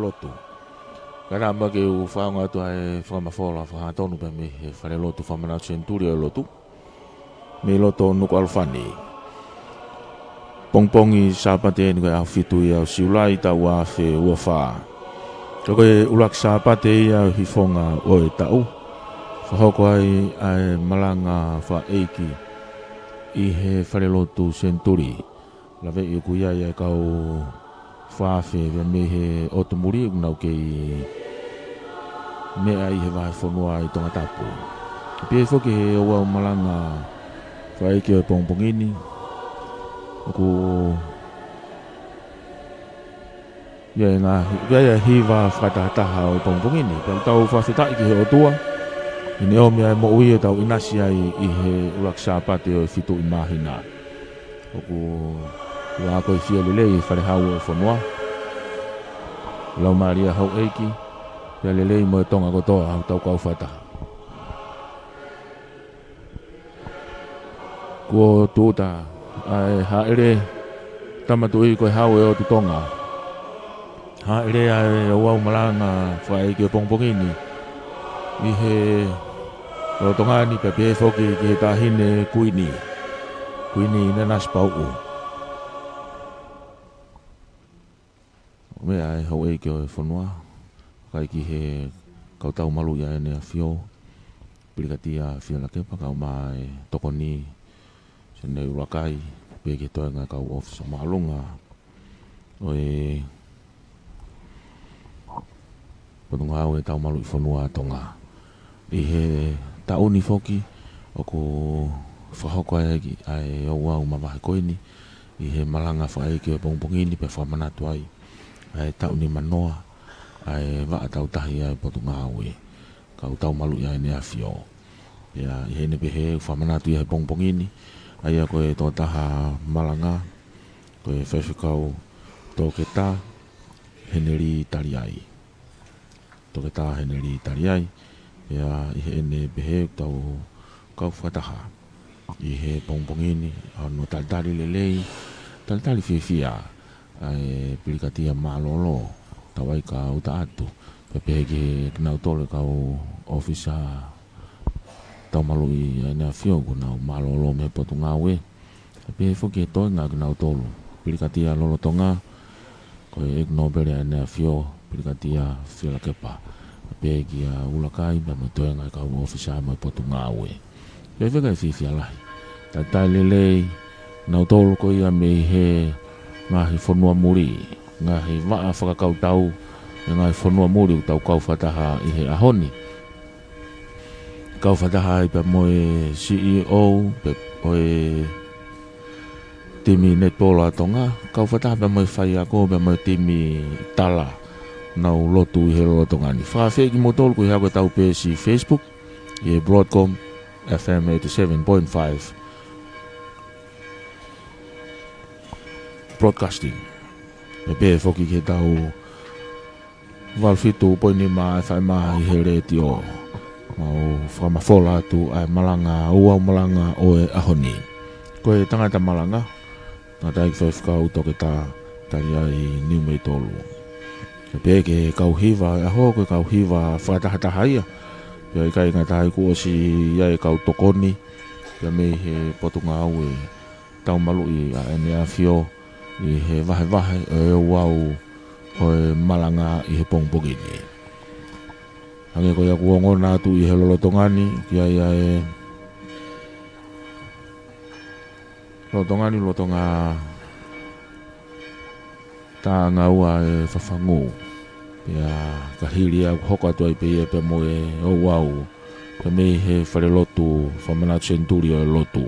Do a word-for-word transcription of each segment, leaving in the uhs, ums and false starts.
lotu. Ka naʻa mau ke u fakaʻaonga atu ʻa e fakamafola fakahangatonu pē mei he falelotu Fakamanatu Senituli ʻo e lotu, mei loto Nukuʻalofa ni. Pongipongi Sāpate eni ko e ʻaho fitu ia ʻo Siulai taʻu ua afe ua fā. Ko e ʻuluaki Sāpate ia ʻo e hifonga ʻo e taʻu. Fakahoko ai ʻa e malanga fakaʻeiki ʻi he falelotu Senituli. Laveʻi ʻoku ʻi ai ʻa e kau fakafe pea mei he ʻotu muli ʻoku nau kei meʻa ʻi he vahefonua ʻi Tongatapu. Pea foki he ouau malanga fakaʻeiki ʻo e pongipongi ni, ʻoku ʻi ai ʻa e ngaahi, ʻi ai ʻa e hiva fakatahataha ʻo e pongipongi ni. Pea ʻoku tau fakafetaʻi ki he ʻOtua ʻi heʻene ʻomi ʻa e moʻui ʻo tau ʻinasi ai ʻi he ʻuluaki Sāpate ʻo e fitu ʻi māhina. ʻOku ʻi ai ʻa e fielelei ʻi he fale hau ʻo e fonua, Laumālie ʻa Houʻeiki, fielelei mo e Tonga kotoa ʻoku tau kau fakataha. Kuo tūʻuta ʻa e hāʻele, Tama Tuʻi, ko e Hau ʻo e ʻOtu Tonga. Hāʻele ʻa e ouau malanga fakaʻeiki ʻo e pongipongi ni ʻi he lolotonga ni, pea pehē foki ki he Taʻahine Kuini, Kuini Nanasipauʻu. Meʻa ʻa e Houʻeiki ʻo e fonua, kae ki he kau tau maluʻi ʻa ʻEne ʻAfio, Pilikatia Fielakepa, kae ʻumaʻā e tokoni, Senei ʻUluakai, pea ki he toenga kau ʻōfisa māʻolunga ʻo e Potungāue Tau Maluʻi Fonua ʻa Tonga. ʻI he taʻu ni foki, ʻoku fakahoko ai ʻa e ouau mavahe ko eni, ʻi he malanga fakaʻeiki ʻo e pongipongi ni, pea fakamanatu ai ʻa e taʻu nima noa ʻa e vaʻa tautahi ʻa e Potungāue, kau tau maluʻi ʻa ʻEne ʻAfio. Pea ʻi heʻene pehē, ʻoku fakamanatu ia he pongipongi ni, ʻa ia ko e tokotaha malanga, ko e Faifekau Toketā Heneli Taliai. Toketā Heneli Taliai, pea ʻi heʻene pehē, ʻoku tau kau fakataha ʻi he pongipongi ni, ʻa hono talitali lelei, talitali fiefia ʻa e Pilikatia Mālōlō Tauaika ʻUtaʻatu, pea pehē ki he kinautolu e kau ʻōfisa tau maluʻi ʻa ʻEne ʻAfio kuo nau mālōlō mei he Potungāue. Pea pehē foki e toenga kinautolu, Pilikatia Lolotonga, ko e ʻEiki Nōpele ʻa ʻEne ʻAfio, Pilikatia Fielakepa. Pea pehē kia ʻUluakai, pea mo e toenga e kau ʻōfisa mo e Potungāue. Pea fika e fiefia lahi. Talitali lelei, kinautolu ko ia mei he ngaahi fonua muli, ngaahi vaʻa fakakautau, e ngaahi fonua muli ʻoku tau kau fakataha ʻi he ʻaho ni. Kau fakataha ai pea mo e C E O, pea ʻo e timi netipolo ʻa Tonga, kau fakataha pea mo e faiako, pea mo e timi tala, nau lotu ʻi he lolotonga ni. Fakaafeʻi kimoutolu ko e hako e tau peesi Facebook, ʻi he Broadcom F M eighty-seven point five Broadcasting. Pea pehē foki ki he tau valu fitu poini nima ʻa e fai mai ʻi he letiō. Mau fakamafola atu ʻa e malanga, ouau malanga ʻo e ʻaho ni. Ko e tangata malanga, tangataʻeiki Faifekau Toketā Taliai Niumeitolu. Pea pehē ki he kau hiva ʻo e ʻaho, ko e kau hiva fakatahataha ia. Pea ʻikai ngata ai, kuo ʻosi ʻi ai e kau tokoni, pea mei he Potungāue Tau Maluʻi ʻa ʻEne ʻAfio, ʻi he vahevahe ʻo e ouau ʻo e malanga ʻi he pongipongi ni. Hangē ko ia kuo ongona atu ʻi he lolotonga ni, ki ai ʻa e lolotonga ni, lolotonga tāngaua e fafangu. Pea ka hili ia ʻoku hoko atu ai pē ia pea mo e ouau, pea mei he falelotu Fakamanatu Senituli ʻo e lotu.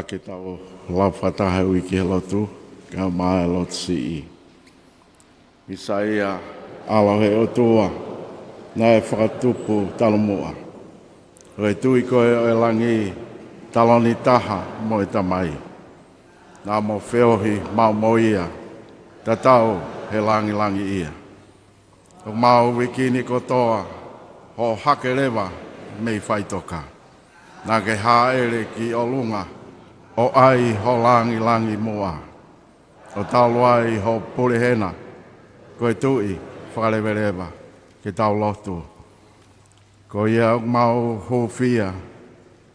Ke tau lau fakataha he uike he lotu, kae ʻumaʻā e lotu siʻi. ʻIsaia, ʻAlo ʻo e ʻOtua, naʻe fakatupu talu muʻa. Ko e Tuʻi koe ʻo e langi, taloni taha mo e Tamai. Naʻa mo feohi maʻu mo ia, tatau he langilangiʻia. ʻOku mau vikini kotoa, hoʻo hake leva mei faʻitoka. Naʻa ke hāʻele ki ʻolunga, ʻo ʻai ho langilangi muʻa. ʻO talu ai ho pule hena, ko e Tuʻi fakaleveleva. Ke tau lotu. Ko ia ʻoku mau hūfia,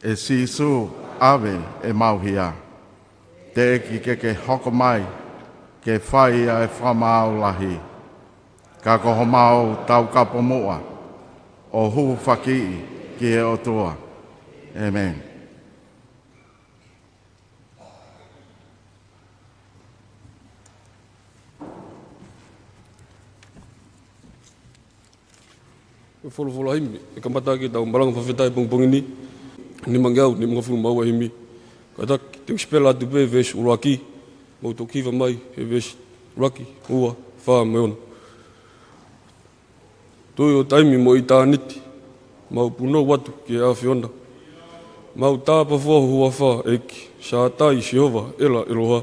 ʻe Sīsū, ʻave ʻemau hia. Teʻeki ke ke hoko mai, ke fai ʻa e fakamaau lahi. Ka ko homau taukapo muʻa, ʻo hūfakiʻi ki he ʻOtua. ʻĒmeni. Ko e folofola himi ʻe kamata ʻaki ʻetau malanga fakafetaʻi pongipongi ni, nimangeau nimangofulu mā ua himi. Kātaki, te u sipela atu pē veesi ʻuluaki, mou toki hiva mai he veesi ʻuluaki, ua, fā mo e ono. Tuʻi ʻo taimi mo ʻitāniti, mau punou atu ki he ʻAfiona. Mau tāpuaki ho huafa, ʻEiki, Sātai, Sihova, ʻEla, ʻEloha.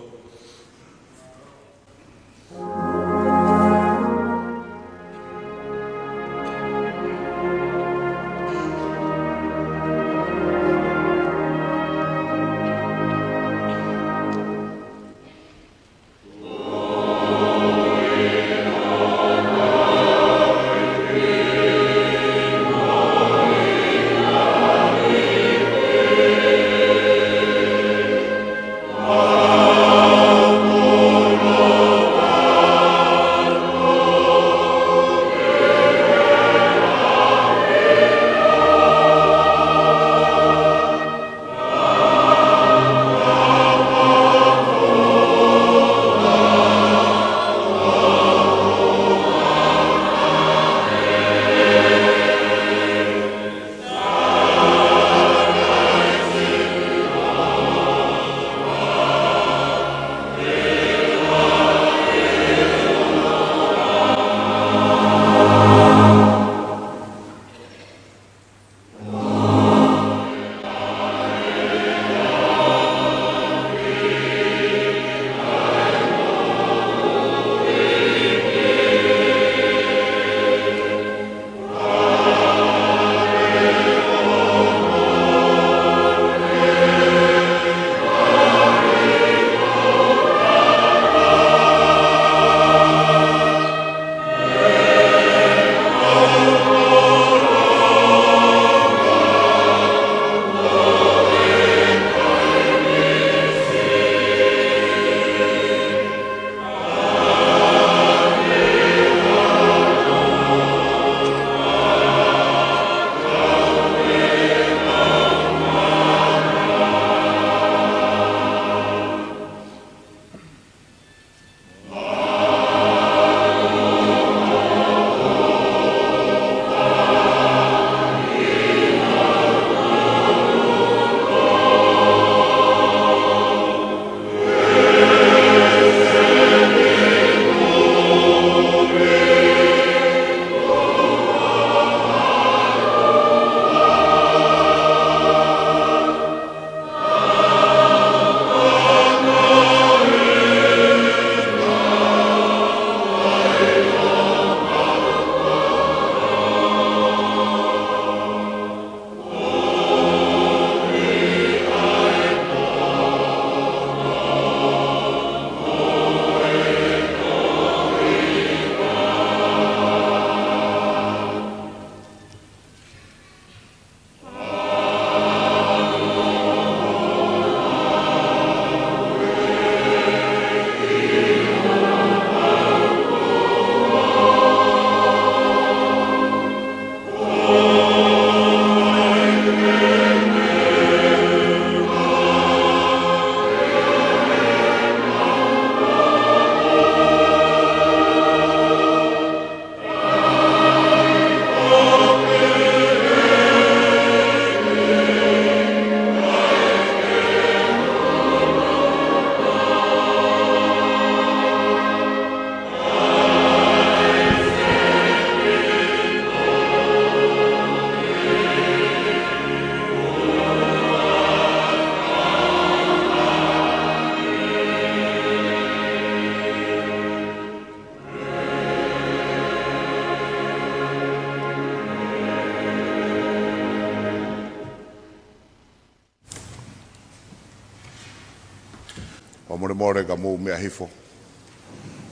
Fakamolemole ka mou meʻa hifo.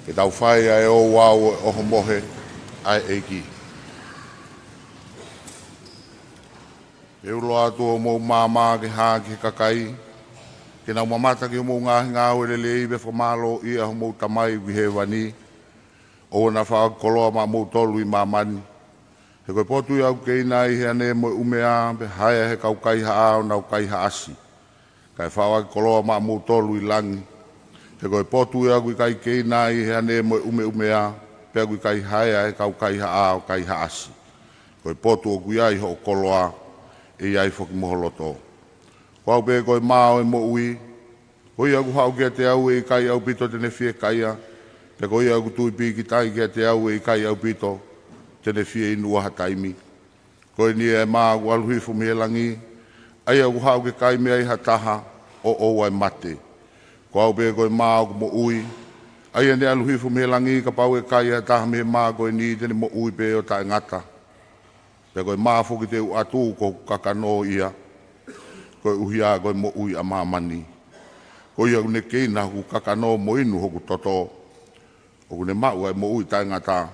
Ke tau fai ʻa e ouau ʻo e ʻohomohe ʻa e ʻEiki. Ke ulo atu homou maama ke hā ki he kakai, ke nau mamata ki hoʻomou ngaahi ngāue lelei, pea fakamālōʻia homou Tamai ʻoku ʻi hēvani. ʻOua naʻa faʻa koloa maʻamoutolu ʻi māmani. He ko e potu ia ʻoku keina ai ʻi he ane mo e ʻumea, pea haea ʻe he kau kaihaʻa ʻo nau kaihaʻasi. Kae faʻo ʻaki koloa maʻamoutolu ʻi langi. He ko e potu ia ʻoku ʻikai keina ai ʻi he ane mo e ʻumeʻumea, pea ʻoku ʻikai haea ʻe he kau kaihaʻa ʻo kaihaʻasi. Ko e potu ʻoku ʻi ai hoʻo koloa, ʻe ʻi ai foki mo ho loto. Ko au pē ko e mā ʻo e moʻui. Ko ia ʻoku haʻu kiate au ʻe ʻikai ʻaupito te ne fiekaia. Pea ko ia ʻoku tui pīkitai kiate au ʻe ʻikai ʻaupito te ne fie inu ʻa ha taimi. Ko eni ʻa e mā ʻoku ʻalu hifo mei he langi, ʻa ia ʻoku haʻu ke kai mei ai ha taha ʻo ʻoua ʻe mate. Ko au pē ko e mā ʻoku moʻui, ʻa ia ne ʻalu hifo mei he langi, kapau ʻe kai ʻe ha taha mei he mā ko eni te ne moʻui pē ʻo taʻengata. Pea ko e mā foki te u ʻatu ko hoku kakano ia, koeʻuhi ko e moʻui ʻa māmani. Ko ia ʻoku ne keina hoku kakano mo inu hoku toto, ʻoku ne maʻu ʻa e moʻui taʻengata,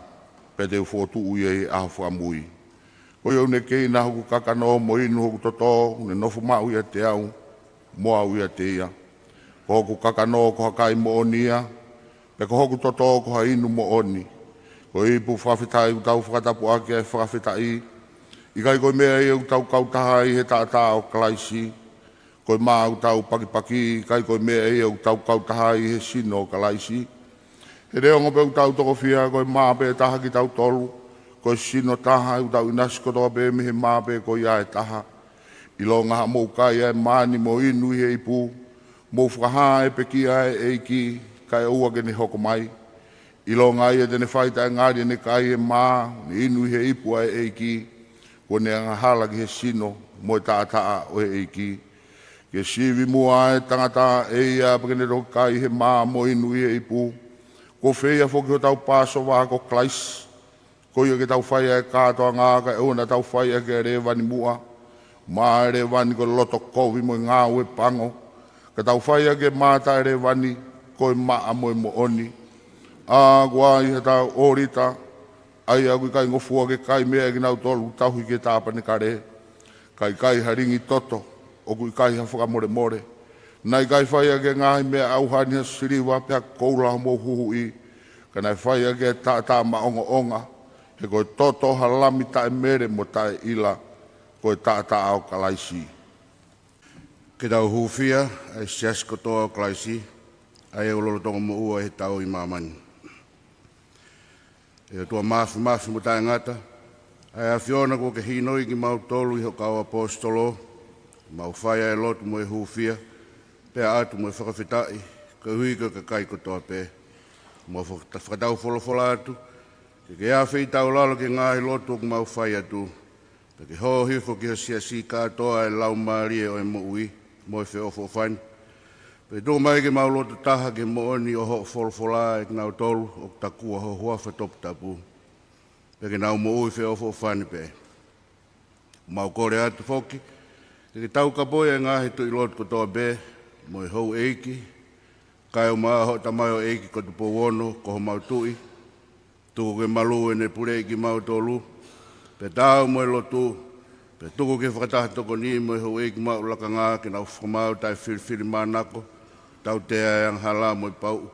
pea te u fokotuʻu ia ʻi he ʻaho fakamui. Ko ia ʻoku ne keina hoku kakano mo inu hoku toto, ʻoku ne nofo maʻu ʻiate au, mo au ʻiate ia. Ko hoku kakano ko ha kai moʻoni ia, pea ko hoku toto ko ha inu moʻoni. Ko e ipu fakafetaʻi ʻoku tau fakatapu ʻaki ʻa e fakafetaʻi. ʻIkai ko e meʻa ia ʻoku tau kautaha ai ʻi he taʻataʻa ʻo Kalaisi. Ko e mā ʻoku tau pakipaki, ʻikai ko e meʻa ia ʻoku tau kautaha ai ʻi he sino ʻo Kalaisi. He neongo pē ʻoku tau tokofia, ko e mā pē taha kitautolu, ko e sino taha, ʻoku tau ʻinasi kotoa pē mei he mā pē ko ia ʻe taha. ʻIlonga haʻamou kai ʻa e mā ni mo inu ʻi he ipu, mou fakahā ʻa e pekia ʻa e ʻEiki, kae ʻoua ke ne hoko mai. ʻIlonga ia te ne fai taʻengali ʻene kai ʻa e mā, mo inu ʻi he ipu ʻa e ʻEiki, kuo ne angahala ki he sino mo e taʻataʻa ʻo e ʻEiki. Ke sivi muʻa ʻa e tangata ʻe ia, pea ke ne toki kai ʻi he mā mo inu ʻi he ipu. Kuo feia foki hotau Pāsova ko Kalaisi. Ko ia ke tau fai ʻa e kātoanga, kae ʻoua naʻa tau fai ʻaki ʻa e lēvani muʻa. Mā ʻa e lēvani ko e loto kovi mo e ngāue pango. Ka tau fai ʻaki ʻa e mā taʻelēvani, ko e maʻa mo e moʻoni. ʻA, ʻoku ʻi ai haʻatau ʻōlita, ʻa ia ʻoku ʻikai ngofua ke kai mei ai kinautolu ʻoku tauhi ki he tāpanekale, kae ʻikai ha lingi toto, ʻoku ʻikai ha fakamolemole. Naʻe ʻikai fai ʻaki ʻa e ngaahi meʻa ʻauha ni ha siliva pe ha koula homou huhuʻi, ka naʻe fai ʻaki ʻa e taʻataʻa maʻongoʻonga, he ko e toto ʻo ha lami taʻemele mo taʻeʻila, ko e taʻataʻa ʻo Kalaisi. Ke tau hūfia ʻa e siasi kotoa ʻo Kalaisi, ʻa ia ʻoku lolotonga moʻua ʻi he tau ʻi māmani. ʻE ʻOtua māfimafi mo taʻengata, ʻa e ʻAfiona kuo ke hinoʻi kimautolu ʻi ho kau ʻaposetolo, mau fai ʻa e lotu mo e hūfia, pea ʻatu mo e fakafetaʻi, koeʻuhi ko e kakai kotoa pē. Mau fakata-, fakataufolofola atu, ke ke afe ʻi taulalo ki he ngaahi lotu ʻoku mau fai atu, pea ke hō hifo ki ho siasi kātoa ʻa e Laumālie ʻo e moʻui mo e feʻofoʻofani. Pea tuku mai ke mau loto taha ki he moʻoni ʻo hoʻo folofola ʻa kinautolu ʻoku takua ho huafa toputapu, pea ke nau moʻui feʻofoʻofani pē. Mau kole atu foki, ke ke taukapoʻi ʻa e ngaahi tuʻi lotu kotoa pē, mo e houʻeiki, kae ʻumaʻā hoʻo tamaioʻeiki ko Tupou Ono, ko homau tuʻi, tuku ke malū ʻene puleʻi kimautolu, pea taau mo e lotu, pea tuku ke fakataha tokoni mo e houʻeiki maʻu lakanga ke nau fakamaau taʻefilifilimānako, tautea ʻa e angahala mo e pauʻu,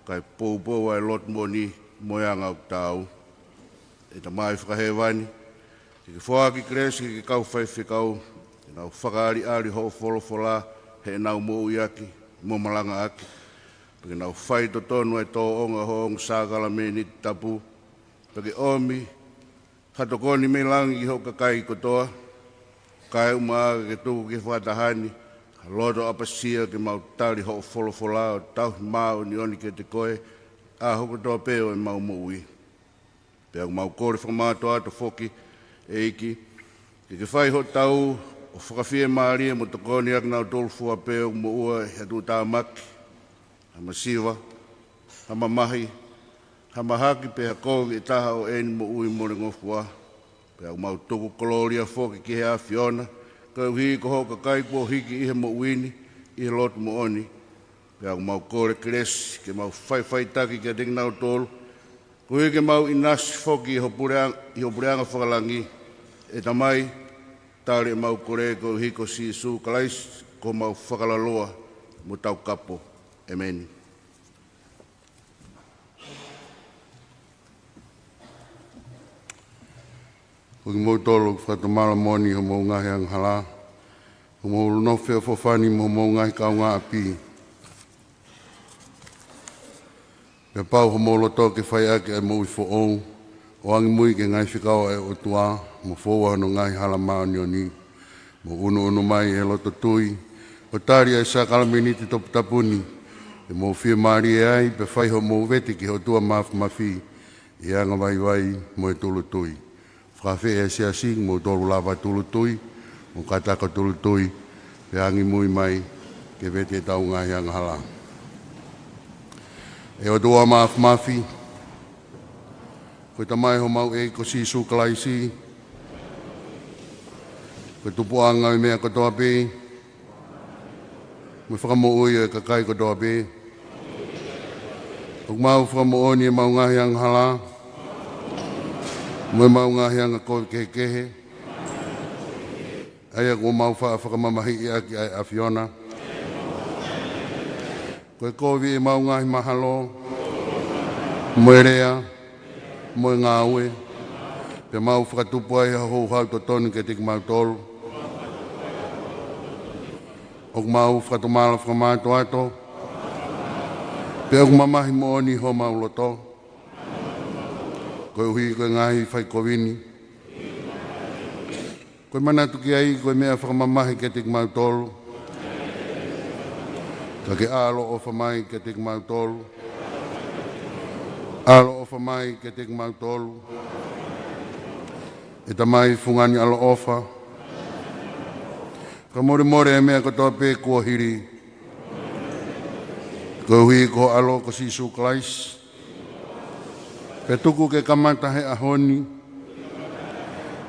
kae poupou ʻa e lotu moʻoni mo e anga ʻoku taau. ʻE Tamai fakahēvani, ke ke foaki kelesi ki he kau faifekau, ke nau fakaʻaliʻali hoʻo folofola heʻenau moʻui ʻaki mo malanga ʻaki, pea ke nau fai totonu ʻa e tōʻonga ʻo hoʻo ongo sākalamēniti tapu, pea ke ʻomi ha tokoni mei langi ki hoʻo kakai kotoa, kae ʻumaʻā ke tuku ki he fakataha ni ha loto ʻapasia ke mau tali hoʻo folofola ʻo tauhi māʻoniʻoni kiate koe ʻi he ʻaho kotoa pē ʻo ʻemau moʻui. Pea ʻoku mau kole fakamātoato foki, ʻEiki, ke ke fai hoʻo tau ʻo fakafiemālie mo tokoni ʻa kinautolu fua pē ʻoku moʻua ʻi ha tuʻutāmaki, ha masiva, ha mamahi, ha mahaki pe ha kovi ʻe taha ʻo ʻeni moʻui molengofua. Pea ʻoku mau tuku kolōlia foki ki he ʻAfiona, koeʻuhi ko hoʻo kakai kuo hiki ʻi he moʻui ni, ʻi he lotu moʻoni. Pea ʻoku mau kole kelesi ke mau faʻifaʻitaki kiate kinautolu, koeʻuhi ke mau ʻinasi foki ʻi ho puleʻanga, ʻi ho puleʻanga fakalangi. ʻE Tamai, tali ʻemau kole koeʻuhi ko Sīsū Kalaisi, ko homau fakalaloa mo taukapo. ʻEmeni. Ko kimoutolu ʻoku fakatomala moʻoni homou ngaahi angahala, homou nofo feʻofoʻofani mo homou ngaahi kaungāʻapi. Pea pau homou loto ke fai ʻaki ʻa e moʻui foʻou, ʻo angimui ki he ngaahi fekau ʻa e ʻOtua, mo foua hono ngaahi hala māʻoniʻoni, mo ʻunuʻunu mai ʻi he loto tui, ʻo tali ʻa e sākalamēniti toputapu ni, ʻe mou fiemālie ai, pea fai hoʻomou vete ki he ʻOtua Māfimafi, ʻi he angavaivai mo e tūʻulutui. Fakaafeʻi ʻe he siasi kimoutolu lava tūʻulutui, mo kātaki ʻo tūʻulutui, pea angimui mai ke vete ʻetau ngaahi angahala. ʻE ʻOtua Māfimafi, ko e Tamai homau ʻEiki ko Sīsū Kalaisi, ko e tupuʻanga ʻo e meʻa kotoa pē, mo e fakamoʻui ʻo e kakai kotoa pē. ʻOku mau fakamoʻoni ʻemau ngaahi angahala, mo ʻemau ngaahi angakovi kehekehe, ʻa ia kuo mau faʻa fakamamahiʻi ʻaki ʻa e ʻAfiona. Ko e kovi ʻemau ngaahi mahalo, mo e lea, mo e ngāue, pea mau fakatupu ai ha houhau totonu kiate kimautolu. ʻOku mau fakatomala fakamātoato, pea ʻoku mamahi moʻoni homau loto, koeʻuhi ko e ngaahi faikovi ni. Ko e manatu ki ai ko e meʻa fakamamahi kiate kimautolu. Ka ke ʻaloʻofa mai kiate kimautolu. ʻAloʻofa mai kiate kimautolu. ʻE Tamai fungani ʻaloʻofa, fakamolemole ʻa e meʻa kotoa pē kuo hili, koeʻuhi ko ho ʻAlo ko Sīsū Kalaisi. Pea tuku ke kamata he ʻaho ni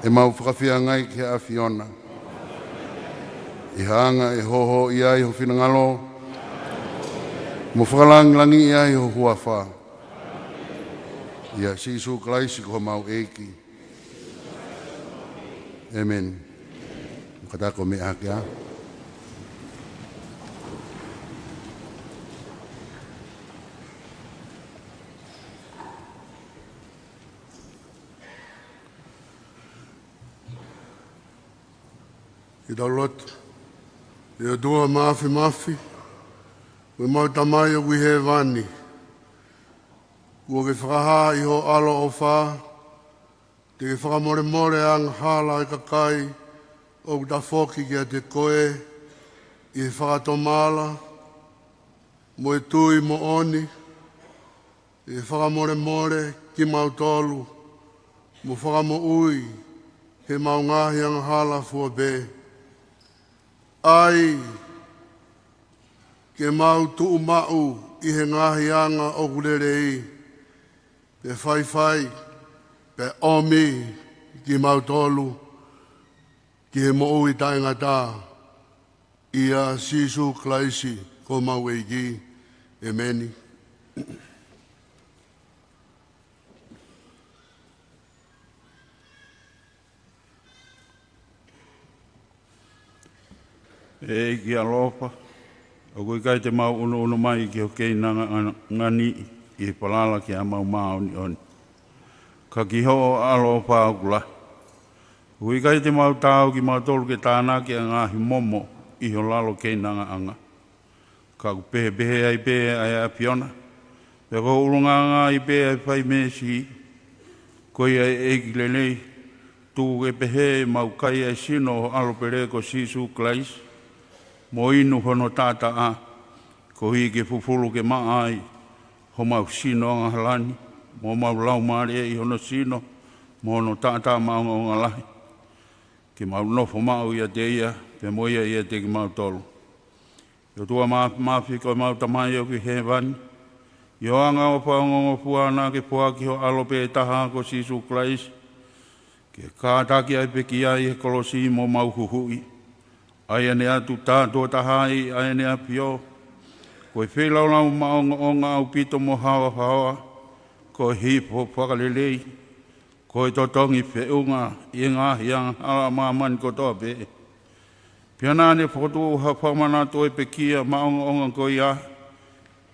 ʻemau fakafeangai ki he ʻAfiona, ʻi he anga ʻe hōhōʻia ai ho finangalo, mo fakalangilangiʻi ai ho huafa. ʻIa Sīsū Kalaisi ko homau ʻEiki. ʻEmeni. Kātaki ʻo meʻa hake ā. Ke tau lotu. ʻE ʻOtua Māfimafi, ko ʻemau Tamai ʻoku ʻi hēvani, kuo ke fakahā ʻi ho ʻaloʻofa, te ke fakamolemole angahala ʻa e kakai ʻoku tafoki kiate koe ʻi he fakatomala mo e tui moʻoni, ʻe fakamolemole kimautolu mo fakamoʻui ʻemau ngaahi angahala fua pē. ʻAi ke mau tuʻu maʻu ʻi he ngaahi anga ʻoku lelei, pea faifai, pea ʻomi kimautolu ki he moʻui taʻengata. ʻIa Sīsū Kalaisi ko homau ʻEiki. ʻEmeni. ʻEiki ʻaloʻofa, ʻoku ʻikai te mau ʻunuʻunu mai ki ho keinanga ʻa-, ʻangaʻanga ni ʻi he falala ki haʻamau māʻoniʻoni, ka ki hoʻo ʻaloʻofa ʻoku lahi. ʻOku ʻikai te mau taau kimautolu ke tānaki ʻa e ngaahi momo ʻi ho lalo keinangaʻanga, ka ʻoku pehē pē ai pē ʻa e ʻAfiona, pea ko e ʻulungaanga ai pē ʻa e fai meesi. Ko ia ʻEiki lelei, tuku ke pehē ʻemau kai ʻa e sino ʻo ho ʻAlo pele ko Sīsū Kalaisi, mo inu hono taʻataʻa, koeʻuhi ke fufulu ke maʻa ai homau sino angahala ni, mo homau laumālie ʻi hono sino mo hono taʻataʻa maʻongoʻonga lahi, ke mau nofo maʻu ʻiate ia, pea mo ia ʻiate kimautolu. ʻE ʻOtua Māfimafi, ko ʻemau Tamai ʻoku ʻi hēvani, ʻi ho angaʻofa ongongofua naʻa ke foaki ho ʻAlo pē taha ko Sīsū Kalaisi, ke kātaki ai pē ki ai he kolosi mo mau huhuʻi, ʻa ia naʻe ʻatu tā tuʻo taha ai ʻa ʻene ʻAfio, Ko e feilaulau maʻongoʻonga ʻaupito mo haohaoa, ko e hifo fakalelei, ko e totongi feʻunga ʻi he ngaahi angahala ʻa māmani kotoa pē. Pea naʻa ne fokotuʻu ha fakamanatu ʻo e pekia maʻongoʻonga ko ia,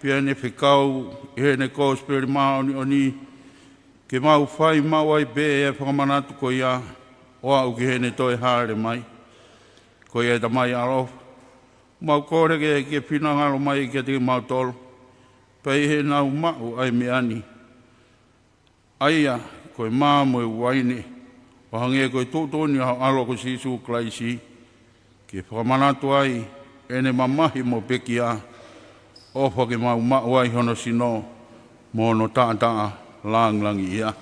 pea ne fekau ʻi heʻene kosipeli māʻoniʻoni, ke mau fai maʻu ai pē ʻa e fakamanatu ko ia, ʻo aʻu ki heʻene toe hāʻele mai. Ko ia, ʻe Tamai ʻaloʻofa, mau kole ke ke finangalo mai kiate kimautolu, pea ʻi heʻenau maʻu ʻa e meʻa ni, ʻa ia ko e mā mo e uaine, ʻo hangē ko e tuʻutuʻuni ʻa ho ʻAlo ko Sīsū Kalaisi, ke fakamanatu ai ʻene mamahi mo pekia, ʻofa ke mau maʻu ai hono sino mo hono taʻataʻa langilangiʻia.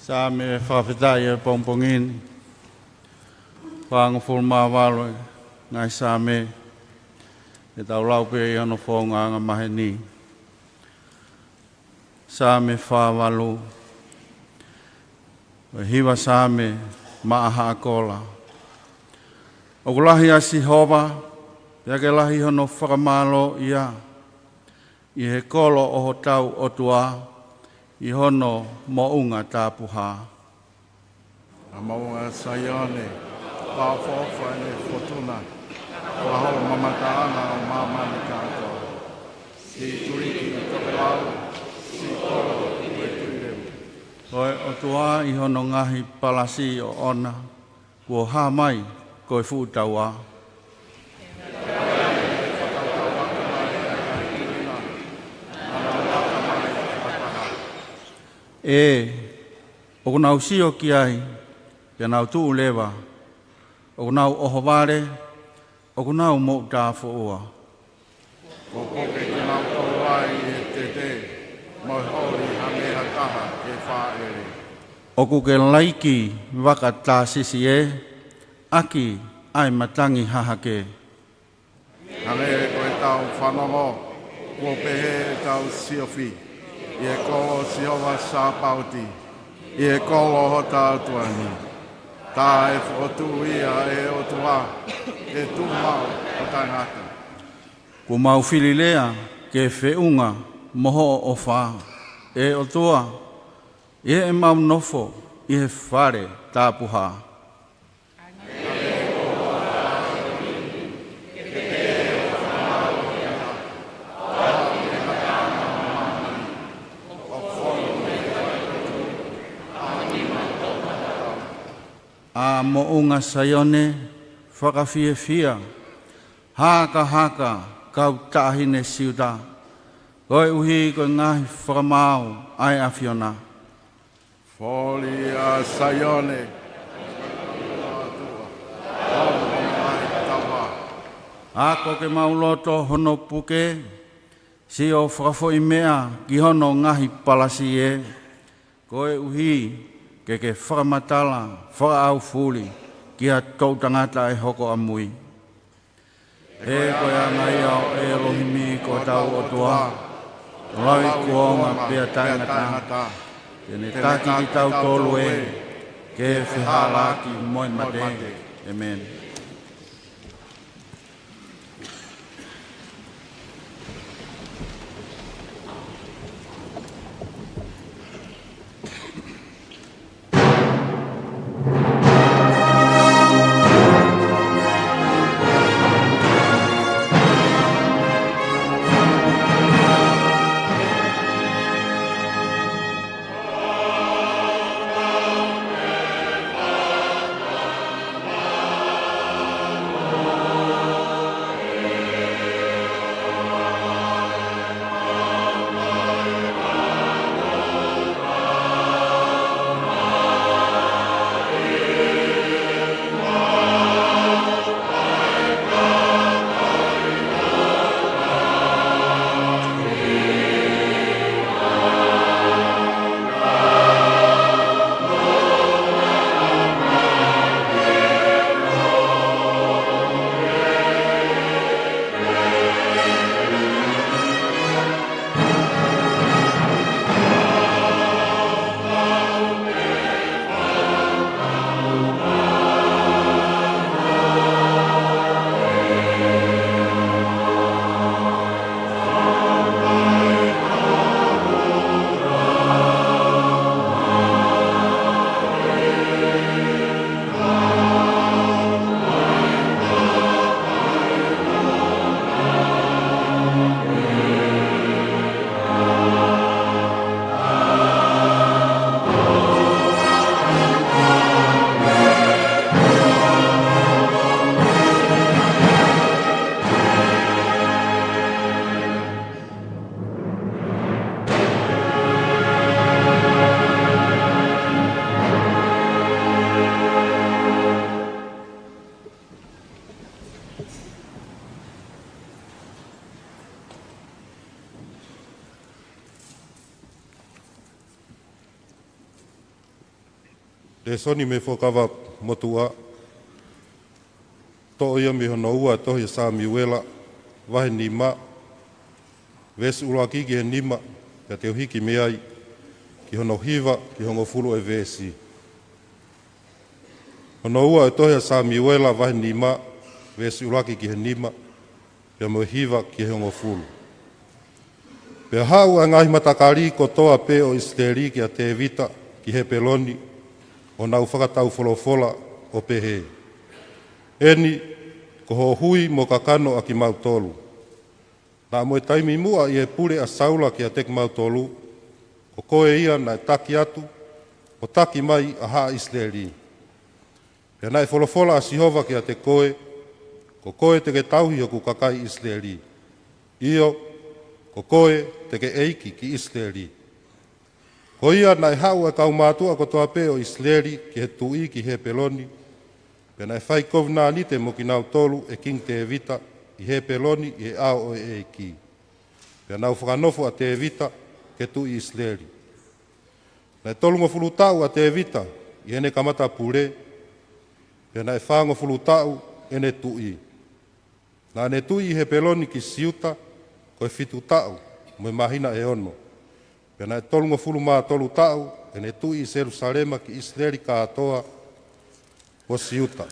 Saame fakafetaʻi ʻo e pongipongi ni. Fāngofulu mā valu e ngaahi Saame, ke tau lau pē ʻi hono founga angamaheni. Saame fā valu. Ko e hiva Saame maʻa Haʻa Kola. ʻOku lahi ʻa Sihova, pea ke lahi hono fakamālōʻia ʻi he kolo ʻo hotau ʻOtua, ʻi hono moʻunga tapuhā. ʻA Maunga Saione, fakaʻofoʻofa ʻene fōtuna, fakaholo mamataʻanga ʻo māmani kātoa. Siʻi tuliki ʻi tokelau, siʻi kolo ʻi he tuʻi levu. Ko e ʻOtua ʻi hono ngaahi palasi ʻoʻona, kuo hā mai ko e fuʻu taua. ʻE, ʻoku nau sio ki ai, pea nau tuʻu leva, ʻoku nau ʻohovale, ʻoku nau moʻutāfoʻua. Kuo puke kinautolu ai ʻi he tete, mo e holi hangē ha taha ke fāʻele. ʻOku ke laiki vaka Tāsisi ē, ʻaki ʻa e matangi hahake. Hangē ko ʻetau fanongo, kuo pehē ʻetau siofi, ʻi he kolo ʻo Sihova Sāpaoti, ʻi he kolo ʻo hota ʻOtua ni. Taʻe fokotuʻu ia ʻe he ʻOtua, ʻe tuʻu maʻu ʻo taʻengata. Kuo mau fili lea ke feʻunga mo hoʻo ʻofa, ʻe ʻOtua, ʻi heʻemau nofo ʻi he fale tapuhā. ʻA moʻunga Saione, fakafiefia, hakahaka, kau taʻahine Siuta, koeʻuhi ko e ngaahi fakamaau ʻa e ʻAfiona. Foli ʻa Saione, ako ke mau loto hono puke, sio fakafoʻi meʻa ki hono ngaahi palasi ē, koeʻuhi ke ke fakamatala fakaʻaufuli ki ha toʻutangata ʻe hoko ʻamui. He ko e anga ia ʻo ʻElohimi ko hotau ʻOtua, ʻoku lauikuonga pea taʻengata, te ne taki kitautolu ē, ke fehālaaki mo e mate. ʻEmeni. Lēsoni mei he Fuakava Motuʻa, toʻo ia mei hono ua ʻo e tohi ʻa Samiuela, vahe nima, veesi ʻuluaki ki he nima, pea te u hiki mei ai ki hono hiva ki he hongofulu ʻo e veesi. Hono ua ʻo e tohi ʻa Samiuela, vahe nima, veesi ʻuluaki ki he nima, pea mo e hiva ki he hongofulu. Pea haʻu ʻa e ngaahi matakali kotoa pē ʻo ʻIsileli kia Tēvita ki Hepeloni, ʻo nau fakataufolofola ʻo pehē, ʻEni, ko hoʻo hui mo kakano ʻa kimautolu. Naʻa mo e taimi muʻa ʻi he pule ʻa Saula kiate kimautolu, ko koe ia naʻe taki atu, ʻo taki mai ʻa haʻa ʻIsileli. Pea naʻe folofola ʻa Sihova kiate koe, Ko koe te ke tauhi hoku kakai ʻIsileli. ʻIo, ko koe te ke ʻeiki ki ʻIsileli. Ko ia naʻe haʻu ʻa e kaumātuʻa kotoa pē ʻo ʻIsileli ki he tuʻi ki Hepeloni, Pea naʻe fai kovinānite mo kinautolu ʻe Kingi Tēvita ʻi Hepeloni ʻi he ʻao ʻo e ʻEiki. Pea naʻe fakanofo ʻa Tēvita ke tuʻi ʻIsileli. Naʻe tolungofulu taʻu ʻa Tēvita ʻi heʻene kamata pule, pea naʻe fāngofulu taʻu ʻene tuʻi. Naʻa ne tuʻi ʻi Hepeloni ki Siuta ko e fitu taʻu mo e māhina ʻe ono. Pea naʻe tolungofulu mā tolu taʻu ʻene tuʻi ʻi Selusalema ki ʻIsileli kātoa ʻo Siuta.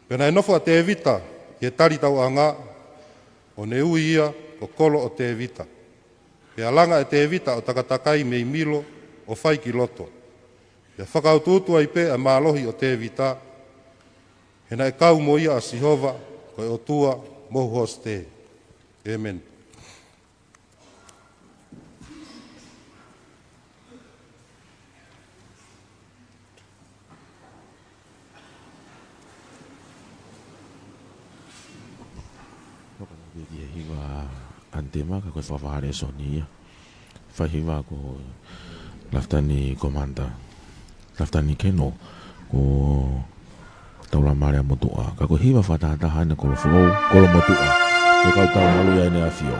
Pea naʻe nofo ʻa Tēvita ʻi he tali tauʻanga, ʻo ne ui ia ko Kolo ʻo Tēvita. Pea langa ʻe Tēvita ʻo takatakai mei Milo ʻo fai ki loto. Pea fakautuutu ai pē ʻa e mālohi ʻo Tēvita, he naʻe kau mo ia ʻa Sihova ko e ʻOtua mohu hosite. ʻĒmeni. Ko e hiva ʻanitema ka ko e fakavaha lēsoni ia. Fai hiva ko Lafitani Komanda. Lafitani Keno ko Taulamalia Motuʻa. Ka ko e hiva fakatahataha ʻeni Kolo Foʻou, Kolo Motuʻa. Ko e kau tau malu ia ʻEne ʻAfio.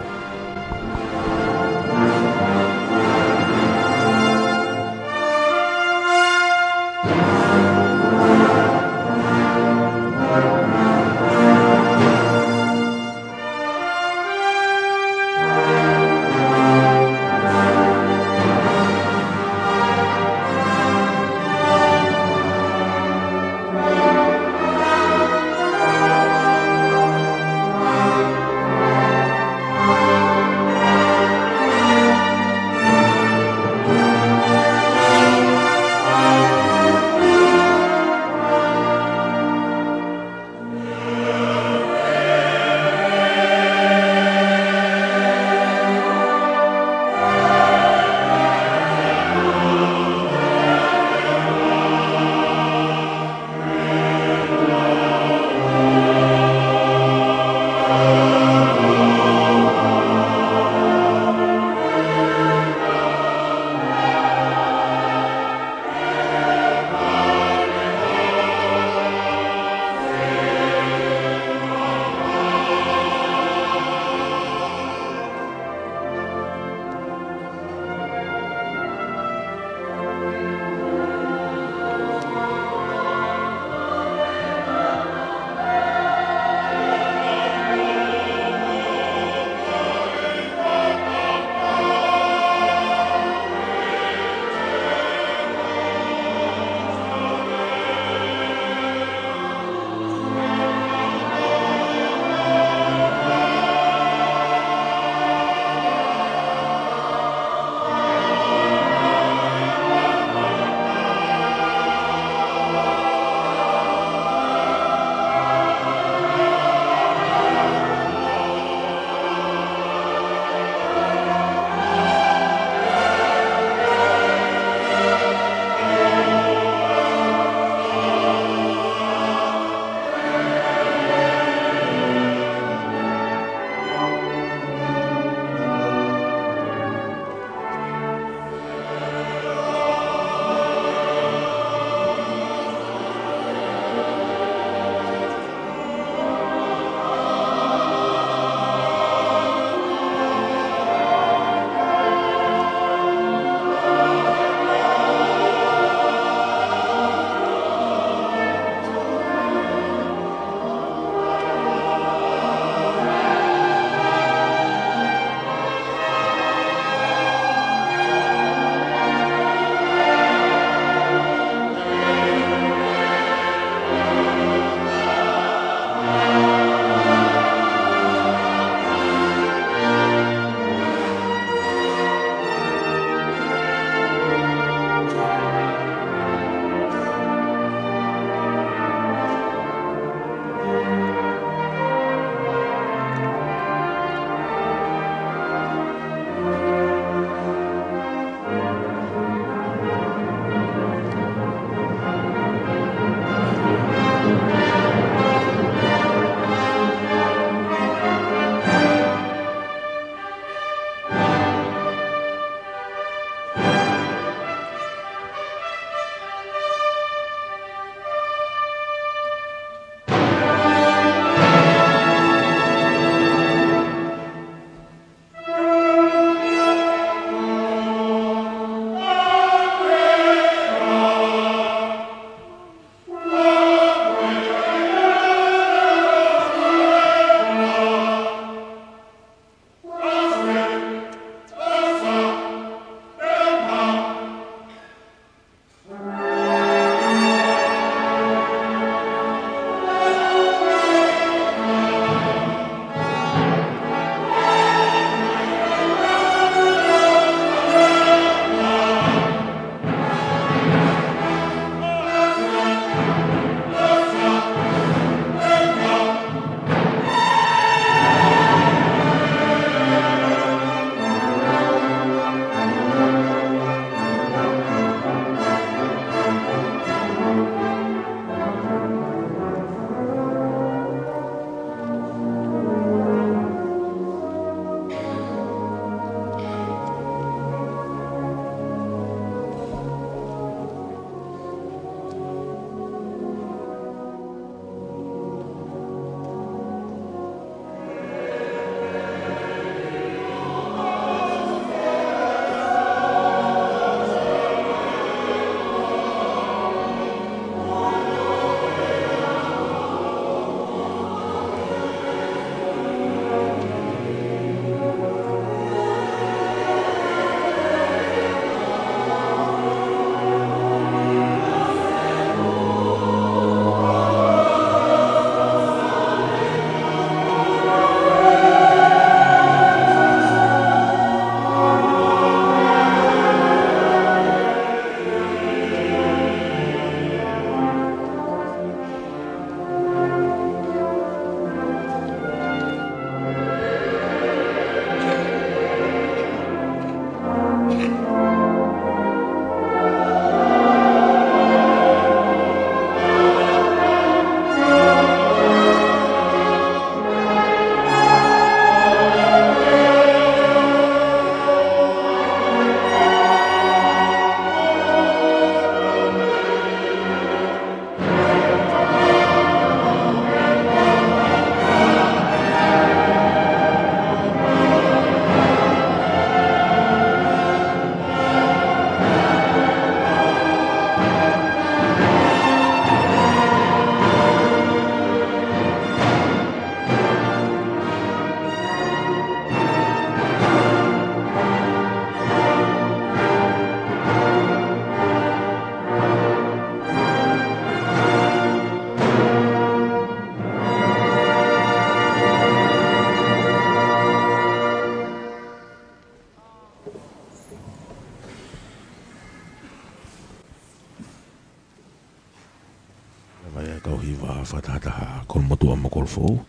Kolomotuʻa mo Kolofoʻou.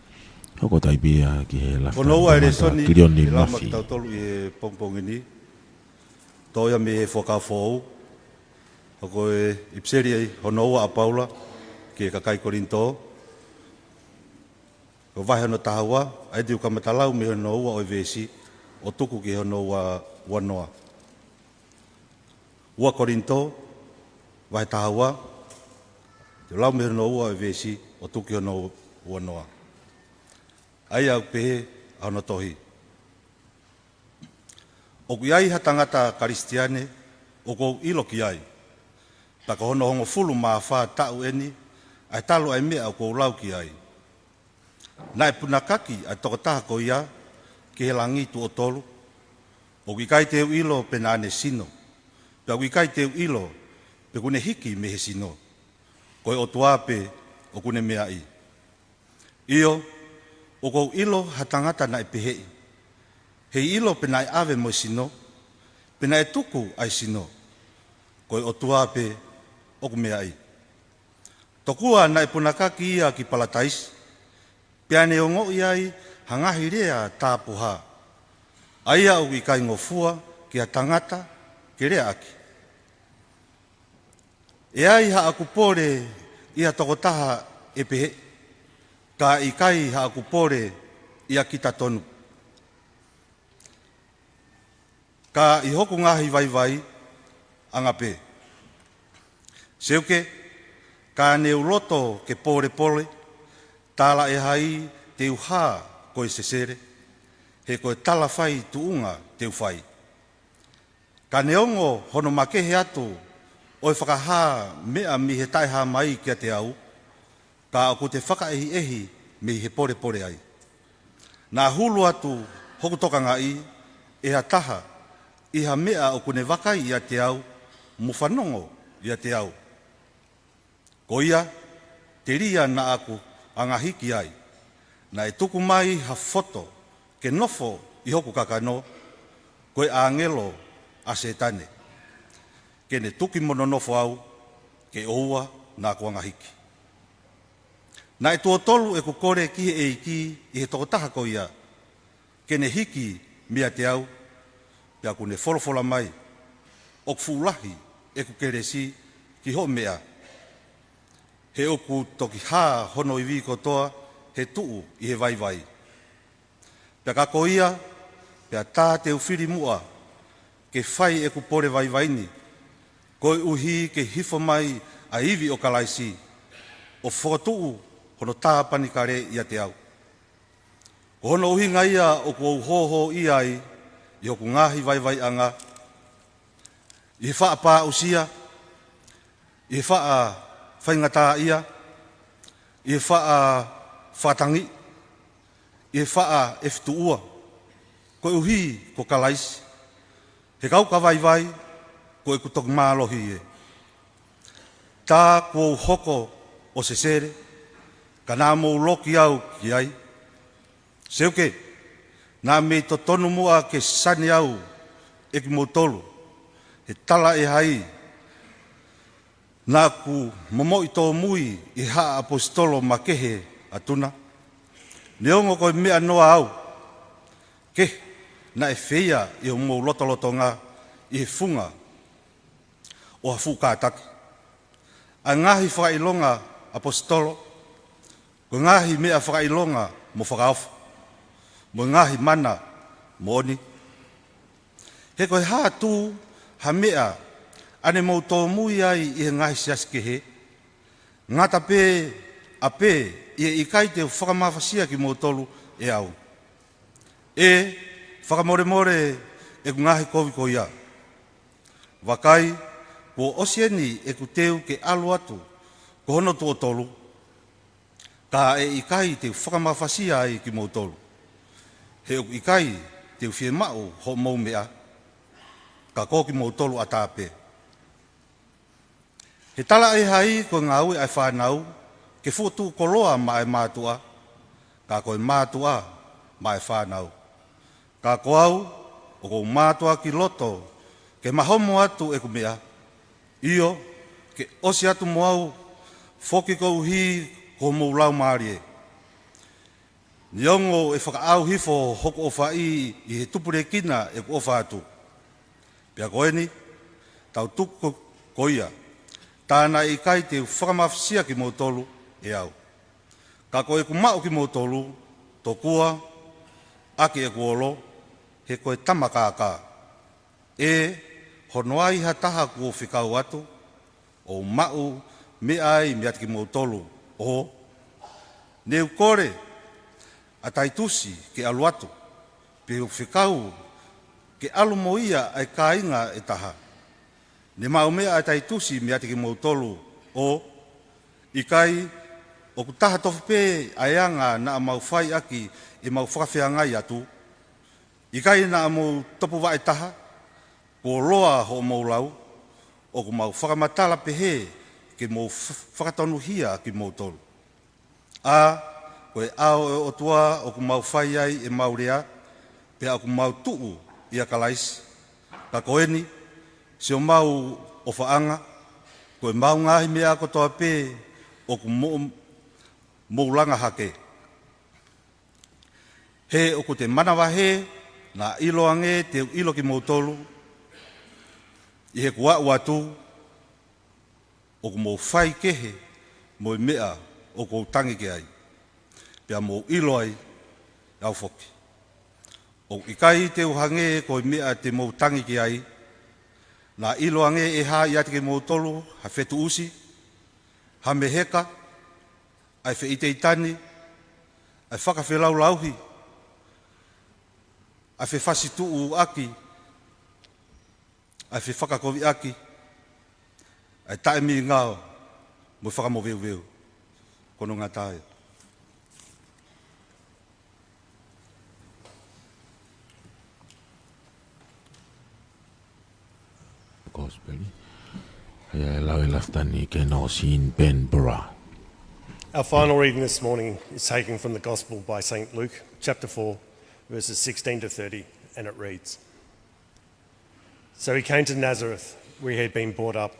Hoko atu pē ia ki he lafita. Ko hono ua e lēsoni Kilioni ʻe lau maʻa Mafi. Kitautolu ʻi he pongipongi ni, toʻo ia mei he Fuakava Foʻou, ʻa ia ko e ʻipiseli hono ua ʻa Paula ki he kakai Kolinitō, ko e vahe hono taha ua, ʻa ia te u kamata lau mei hono ua ʻo e veesi ʻo tuku ki hono ua, ua noa. Ua Kolinitō, vahe taha ua, te u lau mei hono ua ʻo e veesi ʻo tuku ki hono ua noa. ʻA ia ʻoku pehē ʻa hono tohi: ʻOku ʻi ai ha tangata Kalisitiane ʻoku ou ʻilo ki ai, pea ko hono hongofulu mā fā taʻu eni ʻa e talu ʻa e meʻa ʻoku ou lau ki ai. Naʻe punakaki ʻa e tokotaha ko ia ki he langi tuʻo tolu. ʻOku ʻikai te u ʻilo pe naʻa ne sino, pea ʻoku ʻikai te u ʻilo pe ʻoku ne hiki mei he sino. Ko e ʻOtua pē ʻoku ne meaʻi. ʻIo, ʻoku ou ʻilo ha tangata naʻe peheʻi. Heiʻilo pe naʻe ʻave mo e sino, pe naʻe tuku ʻa e sino. Ko e ʻOtua pē ʻoku meaʻi. Tokua naʻe punakaki ia ki Palataisi, pea ne ongoʻi ai ha ngaahi lea tāpuhā, ʻa ia ʻoku ʻikai ngofua ki ha tangata ke leaʻaki. ʻE ai haʻaku pole ʻi ha tokotaha ʻe peheʻi, ka ʻikai haʻaku pole ʻia kita tonu, ka ʻi hoku ngaahi vaivaiʻanga pē. Seuke, ka ne u loto ke polepole, talaʻehai te u hā ko e sesele, he ko e talafai tuʻunga te u fai. Ka neongo hono makehe atu ʻo e fakahā meʻa mei he taʻehāmai kiate au, ka ʻoku te fakaʻehiʻehi mei he polepole ai. Naʻa hulu atu hoku tokangaʻi ʻe ha taha ʻi ha meʻa ʻoku ne vakai ʻiate au mo fanongo ʻiate au. Ko ia, telia naʻa ku angahiki ai, naʻe tuku mai ha foto ke nofo ʻi hoku kakano, ko e ʻāngelo ʻa Sētane, ke ne tuki mo nonofo au, ke ʻoua naʻa ku angahiki. Naʻe tuʻo tolu ʻeku kole ki he ʻEiki ʻi he tokotaha ko ia, ke ne hiki meiate au, pea kuo ne folofola mai, ʻoku fuʻu lahi ʻeku kelesi ki hoʻo meʻa, he ʻoku toki hā hono ivi kotoa he tuʻu ʻi he vaivai. Pea ka ko ia, pea tā te u fili muʻa ke fai ʻeku pole vaivai ni, koeʻuhi ke hifo mai ʻa e ivi ʻo Kalaisi, ʻo fokotuʻu hono tāpanekale ʻiate au. Ko hono ʻuhinga ia ʻoku ou hōhōʻia ai ʻi hoku ngaahi vaivaiʻanga, ʻi he faʻa pāʻusia, ʻi he faʻa faingataʻaʻia, ʻi he faʻa fakatangi, ʻi he faʻa ʻefituʻua, koeʻuhi ko Kalaisi. He kau ka vaivai, ko ʻeku toki mālohi ē. Tā kuo u hoko ʻo sesele, ka naʻa mou loki au ki ai. Seuke, naʻa mei totonu muʻa ke sani au ʻe kimoutolu, he talaʻehai naʻa ku momoʻi tōmui ʻi he haʻa ʻaposetolo makehe atu na. Neongo ko e meʻa noa au, ke naʻe feia ʻi homou lotolotonga ʻi he funga ʻo ha fuʻu kātaki. ʻA e ngaahi fakaʻilonga ʻaposetolo, ko e ngaahi meʻa fakaʻilonga mo fakaofo, mo e ngaahi mana moʻoni. He ko e hā tū ha meʻa ʻa ne mou tōmui ai ʻi he ngaahi siasi kehe, ngata pē ʻa pē ʻi he ʻikai te u fakamafasia kimoutolu ʻe au. ʻE, fakamolemole ʻeku ngaahi kovi ko ia. Vakai, kuo ʻosi eni ʻeku teu ke ʻalu atu ko hono tuʻo tolu, ka ʻe ʻikai te u fakamafasia ai kimoutolu. He ʻoku ʻikai te u fiemaʻu hoʻomou meʻa, ka ko kimoutolu ʻatā pē. He talaʻehai ko e ngāue ʻa e fānau ke fokotuʻu koloa maʻa e mātuʻa, ka ko e mātuʻa maʻa e fānau. Ka ko au, ʻoku ou mātuʻaki loto ke mahomo atu ʻeku meʻa, ʻio, ke ʻosi atu mo au foki koeʻuhi ʻo homou laumālie. Neongo ʻe fakaʻau hifo hoku ʻofaʻi ʻi he tupulekina ʻeku ʻofa atu. Pea ko eni, tau tuku ko ia, tā naʻe ʻikai te u fakamafisia kimoutolu ʻe au. Ka ko ʻeku maʻu kimoutolu, tokua, ʻaki ʻeku olo, he ko e tama kākā. ʻE, hono ai ha taha kuo fekau atu, ʻo u maʻu meʻa ai meiate kimoutolu, ʻo, ne u kole ʻa Taitusi ke ʻalu atu, pe ʻoku fekau ke ʻalu mo ia ʻa e kāinga ʻe taha. Ne maʻu meʻa ʻa Taitusi meiate kimoutolu, ʻo, ʻikai, ʻoku taha tofu pē ʻa e anga naʻa mau fai ʻaki ʻemau fakafeangai atu. ʻIkai naʻa mou topuvaʻe taha, kuo loa hoʻomou lau, ʻoku mau fakamatala pehē ke mou f-, fakatonuhia kimoutolu. ʻA, ko e ʻao ʻo e ʻOtua ʻoku mau fai ai ʻemau lea, pea ʻoku mau tuʻu ʻia Kalaisi. Ka ko eni, siʻomau ʻofaʻanga, ko ʻemau ngaahi meʻa kotoa pē ʻoku mo-, mou langa hake. He ʻoku te manavahē, naʻa ʻiloange te u ʻilo kimoutolu, ʻi heʻeku aʻu atu, ʻoku mou fai kehe mo e meʻa ʻoku ou tangi ki ai. Pea mou ʻilo ai, au foki. ʻOku ʻikai te u hangē ko e meʻa te mou tangi ki ai, naʻa ʻiloange ʻe hā ʻiate kimoutolu ha fetuʻusi, ha meheka, ʻa e feʻiteitani, ʻa e fakafelaulauhi, ʻa e fefasituʻuaki, ʻa e fefakakoviʻaki, ʻa e taʻemingao, mo e fakamoveuveu. Ko hono ngata ia. Kosipeli. ʻA ia ʻe lau ʻe Lafitani Keno Sin Ben Bura. Our final reading this morning is taken from the Gospel by Saint Luke, chapter four, verses sixteen to thirty, and it reads, So he came to Nazareth, where he had been brought up,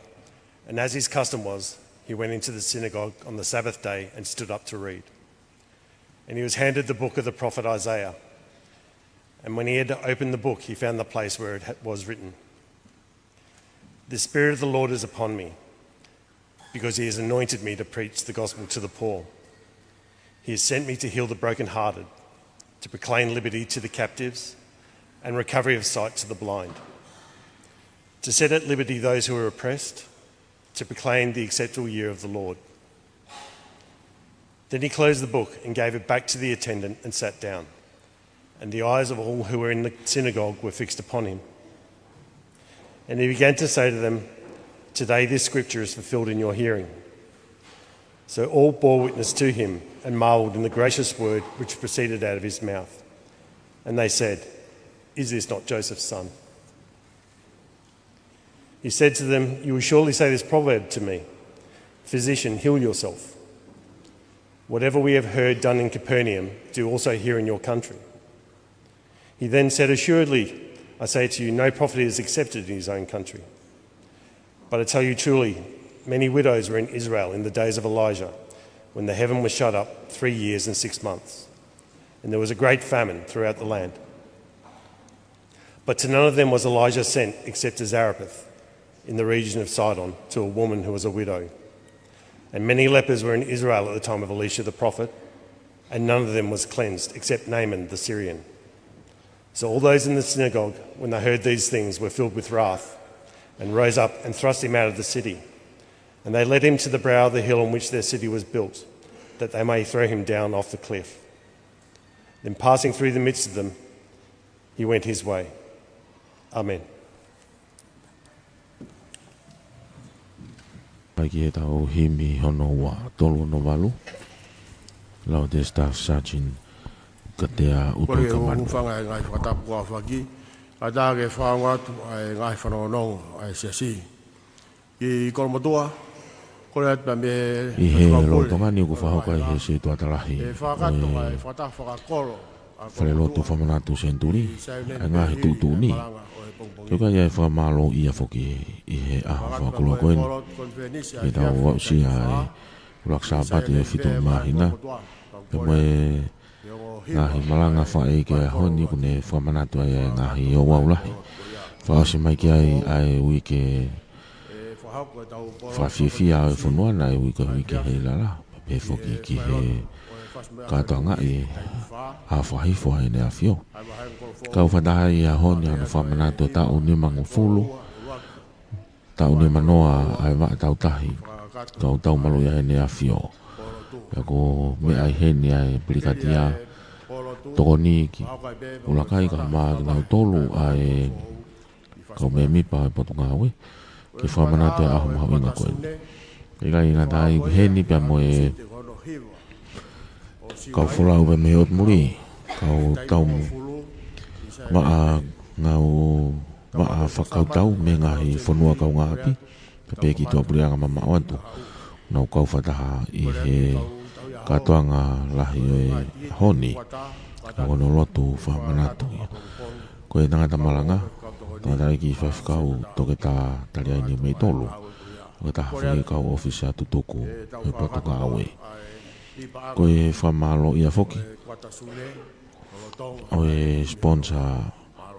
and as his custom was, he went into the synagogue on the Sabbath day and stood up to read. And he was handed the book of the prophet Isaiah. And when he had opened the book, he found the place where it ha-, was written, "The Spirit of the Lord is upon me, because he has anointed me to preach the gospel to the poor. He has sent me to heal the brokenhearted, to proclaim liberty to the captives, and recovery of sight to the blind, to set at liberty those who are oppressed, to proclaim the acceptable year of the Lord." Then he closed the book and gave it back to the attendant and sat down. And the eyes of all who were in the synagogue were fixed upon him. And he began to say to them, "Today this scripture is fulfilled in your hearing." So all bore witness to him and marveled in the gracious word which proceeded out of his mouth. And they said, "Is this not Joseph's son?" He said to them, "You will surely say this proverb to me, 'Physician, heal yourself.' Whatever we have heard done in Capernaum, do also here in your country." He then said, "Assuredly, I say to you, no prophet is accepted in his own country. But I tell you truly, many widows were in Israel in the days of Elijah, when the heaven was shut up three years and six months, and there was a great famine throughout the land. But to none of them was Elijah sent except to Zarephath, in the region of Sidon, to a woman who was a widow. And many lepers were in Israel at the time of Elisha the prophet, and none of them was cleansed except Naaman the Syrian." So all those in the synagogue, when they heard these things, were filled with wrath, and rose up and thrust him out of the city. And they led him to the brow of the hill on which their city was built, that they may throw him down off the cliff. Then passing through the midst of them, he went his way. Amen. Mai ki heʻetau himi hono ua tolu ono valu. Lau ʻe he Staff Sergeant Katea Utoikamanu. Kole ke u hūfanga he ngaahi fakatapu kuo aofaki, kae ʻatā ke fakaongo atu ʻa e ngaahi fanongonongo ʻa e siasi. Ki Kolomotuʻa, kole atu pē mei he ʻi he Faifekau Pule, lolotonga ni ʻoku fakahoko ai ʻe he Setuata Lahi ʻo e fakataha fakakolo ʻa e Falelotu Kolomotuʻa, Fakamanatu Senituli, ʻi he ngaahi tuʻutuʻuni. Toka ia e fakamālō ia foki ʻi he ʻaho fakakoloa ko eni. Ke tau aʻusia e ʻUluaki Sāpate ʻo e fitu māhina. Pea mo e ngaahi malanga fakaʻeiki ʻo e ʻaho ni ʻoku ne fakamanatu ai e ngaahi ouau lahi. Fakaʻosi mai ki ai ʻa e uike fakafiefia ʻo e fonua naʻe ui ko e uike Heilala. Pea pehē foki ki he kātoangaʻi ʻa e fakahifo ʻa ʻEne ʻAfio. Kau fakataha ʻi he ʻaho ni ʻi hono fakamanatu e taʻu nimangofulu, taʻu nimanoa ʻa e vaʻa tautahi. Kau tau malu ʻi heʻene ʻAfio. Pea ko e meʻa ʻi heni ʻa e Pilikātia, tokoni ki ʻUlakai kae ʻumaʻā kinautolu ʻa e kau mēmipa ʻo e Potungāue ke fakamanatu e ʻaho mahuʻinga ko eni. ʻIkai ngata ai, ʻi heni pea mo e kau folau pea mei he ʻotu muli, kau tau vaʻa ngāue, vaʻa fakakautau mei he ngaahi fonua kaungāʻapi, pea pehē ki tuʻapuleʻanga mamaʻo atu, nau kau fakataha ʻi he kātoanga lahi ʻo e ʻaho ni, ʻa hono lotu fakamanatu ia. Ko e tangata malanga, tangataʻeiki faifekau Toketā Taliaini Meitolu, ʻo e taha foki e kau ʻōfisa tutuku ʻo e Potungāue. Ko e fakamālōʻia foki ʻo e sponsor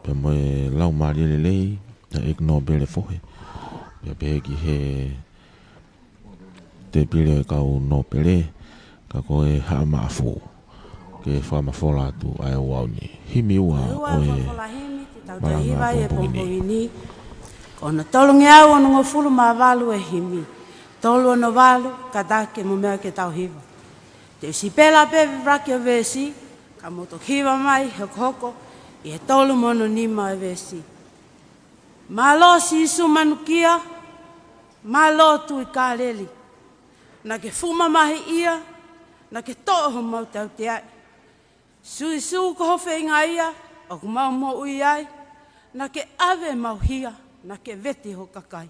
pea mo e laumālie lelei ʻa e ʻEiki Nōpele Fohe, pea pehē ki he tēpile ʻo e kau nōpele, ka ko e Haʻa Maʻafu, ke fakamafola atu ʻa e ouau ni. Himi ua ʻo e malanga pongipongi ni. Ko hono tolungeau onongofulu mā valu e himi. Tolu ono valu, kātaki mo meʻa ke tau hiva. Te u sipela pē e vevaki ʻo e veesi, ka mou toki hiva mai hokohoko ʻi he tolu mo hono nima e veesi. Mālō Sīsū manukia, mālō Tuʻi Kāleli. Naʻa ke fuʻu mamahiʻia, naʻa ke toʻo homau tauteaʻi. Sīsū ko ho feinga ia, ʻoku mau moʻui ai, naʻa ke ʻave mau hia, naʻa ke vete ho kakai.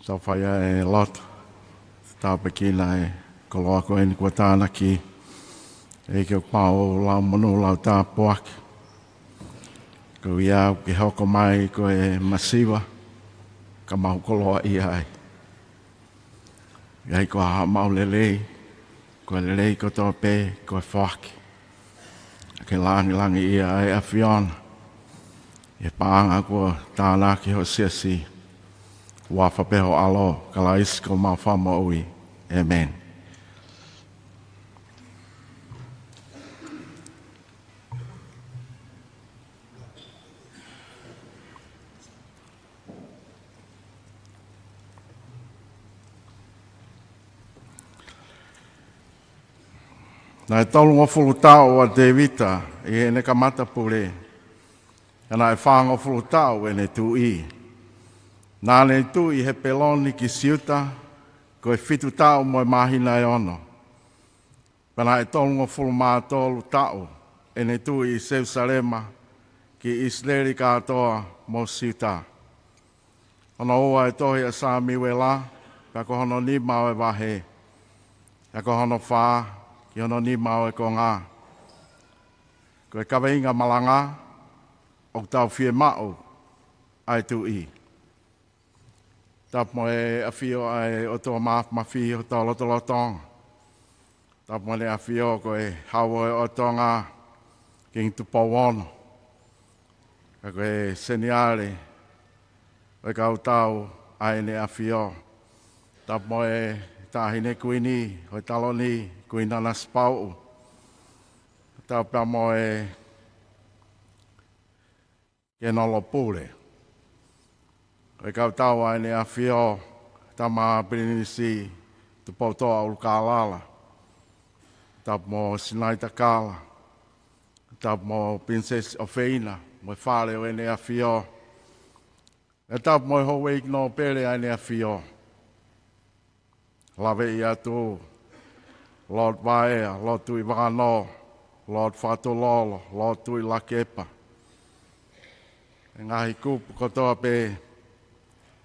Tau fai ʻa e lotu. Tāpuekina e koloa ko eni kuo tānaki. ʻEiki, ʻoku mau lau monū, lau tāpuaki. Koeʻuhi ke hoko mai ko e masiva, ka mau koloaʻia ai. ʻIkai ko haʻamau lelei, ko e lelei kotoa pē ko e foaki. Ke langilangiʻia ai ʻa e ʻAfiona ʻi he paʻanga kuo tānaki ho siasi, huafa pē ho ʻAlo, Kalaisi ko homau Fakamoʻui. ʻĒmeni. Naʻe tolungofulu taʻu ʻa Tēvita ʻi heʻene kamata pule, pea naʻe fāngofulu taʻu ʻene tuʻi. Naʻa ne tuʻi ʻi Hepeloni ki Siuta ko e fitu taʻu mo e māhina ʻe ono. Pea naʻe tolungofulu mā tolu taʻu ʻene tuʻi ʻi Selusalema ki ʻIsileli kātoa mo Siuta. Hono ua e tohi ʻa Samiuela, pea ko hono nima ʻo e vahe, pea ko hono fā ki hono nima ʻo e konga. Ko e kaveinga malanga: ʻOku tau fiemaʻu ʻa e tuʻi. Tapu mo e ʻafio ʻa e ʻOtua Māfimafi ʻi hotau lotolotonga. Tapu mo ʻEne ʻAfio ko e Hau ʻo e ʻOtonga, Kingi Tupou Ono. Ka ko e Seniale ʻo e Kau Tau ʻa ʻEne ʻAfio. Tapu mo e Taʻahine Kuini ʻo e Taloni, Kuini Nanasipauʻu. Tapu pea mo e Kenolo Pule ʻo e Kau Tau ʻa ʻEne ʻAfio, Tama Pilinisi Tupoutoʻa ʻUlukalala. Tapu mo Sinaitakala. Tapu mo Pilinisesi ʻOfeina mo e fale ʻo ʻEne ʻAfio. Pea tapu mo e Houʻeiki Nōpele ʻa ʻEne ʻAfio. Laveʻi atu Lord Vaea, Lord Tuʻivakanō, Lord Fakatulolo, Lord Tuʻilakepa. E ngaahi kupu kotoa pē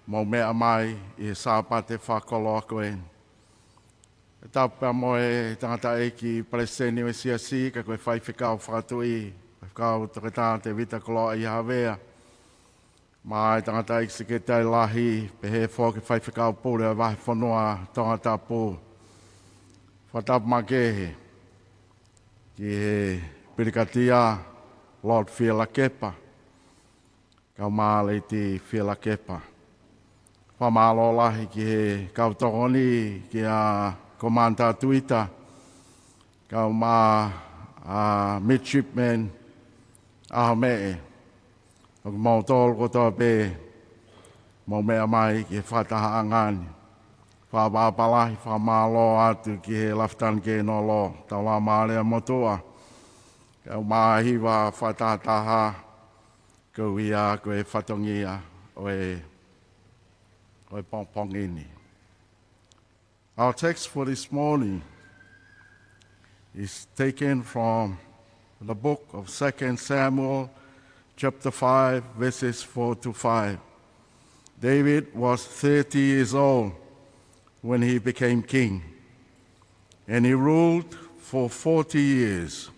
mou meʻa mai ʻi he Sāpate fakakoloa ko eni. Pea tapu pea mo e tangataʻeiki Palesiteni ʻo e Siasi, ka ko e Faifekau Fakatuʻi, Faifekau Toketā Tēvita Koloaʻia Havea, mo e tangataʻeiki Sekelitali Lahi, pehē foki Faifekau Pule ʻo e Vahefonua Tongatapu. Fakatapu makehe ki he Pilikatia, Lord Fielakepa, kaeʻumaʻā Lady Fielakepa. Fakamālō lahi ki he kau tokoni, kia Commander Tuita, kaeʻumaʻā ʻa Midshipman ʻAhomeʻe. ʻOku mau tolu kotoa pē mou meʻa mai ki he fakatahaʻanga ni. Fakaʻapaʻapa lahi, fakamālō atu ki he Lafitani Kenolo Taulāmālea Motuʻa, kaeʻumaʻā e hiva fakatahataha, koeʻuhi ko e fatongia ʻo e, ʻo e pongipongi ni. Our text for this morning is taken from the book of Second Samuel, chapter five, verses four to five. David was thirty years old when he became king, and he ruled for forty years.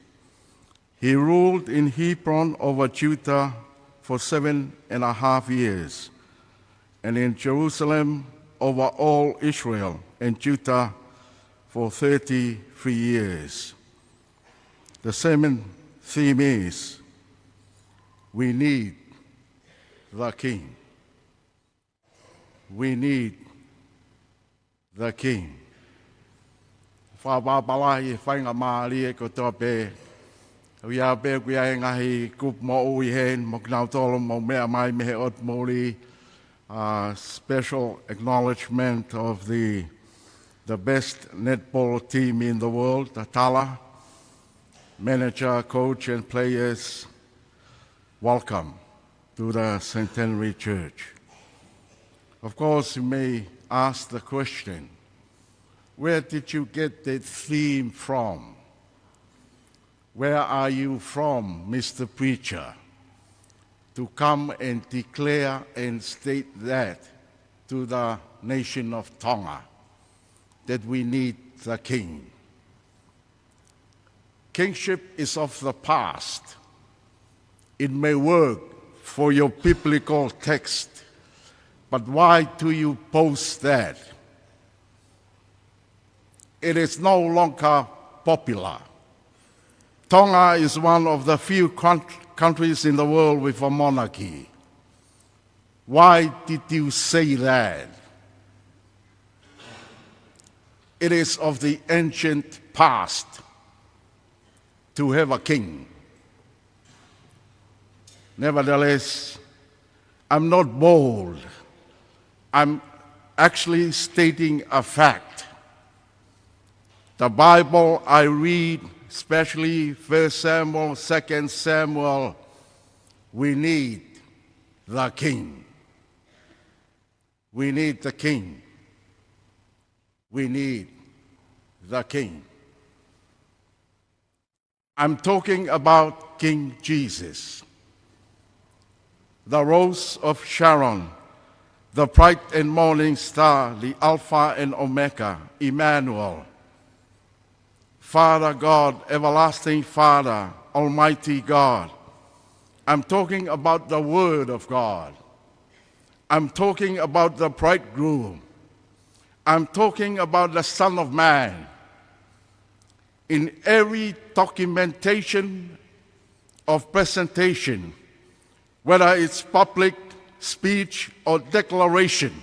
He ruled in Hebron over Judah for seven and a half years, and in Jerusalem over all Israel and Judah for thirty-three years. The sermon theme is, We need the King. We need the King. Fakaʻapaʻapa lahi e faingamālie kotoa pē. ʻOku ʻi ai pē, ʻoku ʻi ai e ngaahi kupu moʻui heni, mo kinautolu mou meʻa mai mei he ʻotu muli. Uh, special acknowledgement of the, the best netball team in the world, the Tala, manager, coach, and players. Welcome to the Centenary Church. Of course, you may ask the question, "Where did you get that theme from? Where are you from, Mister Preacher, to come and declare and state that?" to the nation of Tonga that we need the king. Kingship is of the past. It may work for your biblical text, but why do you post that? It is no longer popular. Tonga is one of the few coun-, countries in the world with a monarchy. Why did you say that? It is of the ancient past to have a king. Nevertheless, I'm not bold. I'm actually stating a fact. The Bible I read, especially First Samuel, Second Samuel, we need the king. We need the king. We need the king. I'm talking about King Jesus, the Rose of Sharon, the bright and morning star, the Alpha and Omega, Emmanuel, Father God, everlasting Father, Almighty God. I'm talking about the Word of God. I'm talking about the bridegroom. I'm talking about the Son of Man. In every documentation of presentation, whether it's public speech or declaration,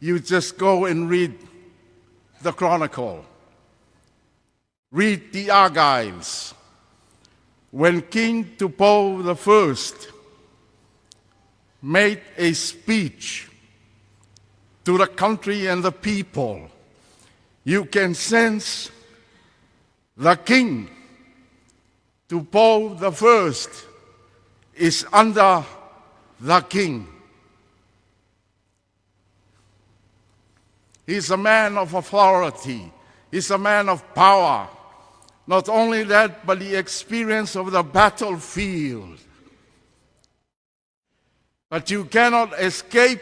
you just go and read the Chronicle, read the archives. When King Tupou the First made a speech to the country and the people, you can sense the king, Tupou the First, is under the king. He's a man of authority. He's a man of power. Not only that, but the experience of the battlefield. But you cannot escape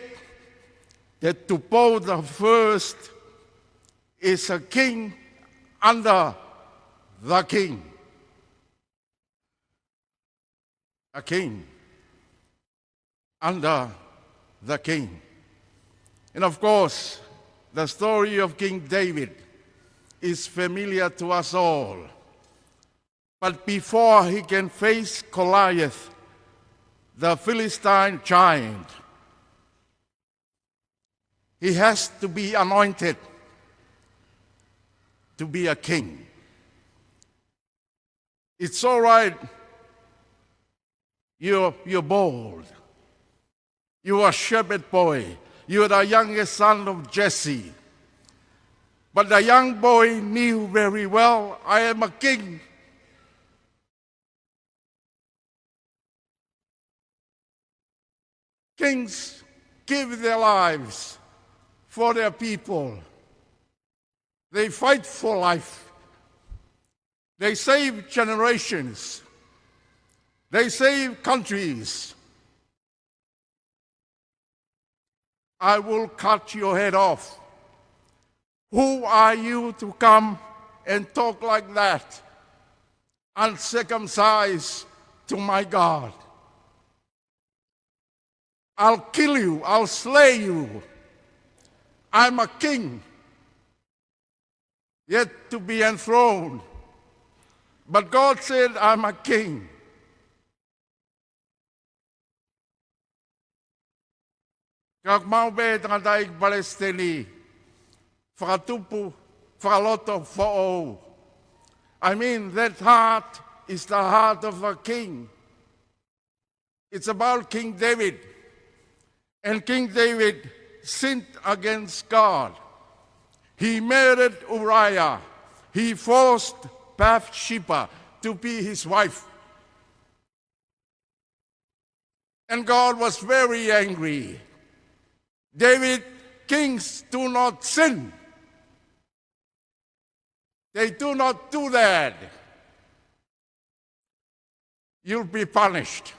that Tupou the First is a king under the king. A king under the king. And of course, the story of King David is familiar to us all. But before he can face Goliath, the Philistine giant, he has to be anointed to be a king. It's all right. You're, you're bold. You are a shepherd boy. You are the youngest son of Jesse. But the young boy knew very well, "I am a king." Kings give their lives for their people. They fight for life. They save generations. They save countries. "I will cut your head off. Who are you to come and talk like that? Uncircumcised to my God. I'll kill you. I'll slay you. I'm a king, yet to be enthroned." But God said, "I'm a king." Ka ʻoku maʻu pē tangataʻeiki Palesiteni, fakatupu, fakaloto foʻou. I mean, that heart is the heart of a king. It's about King David. And King David sinned against God. He murdered Uriah. He forced Bathsheba to be his wife. And God was very angry. David, kings do not sin. They do not do that. You'll be punished.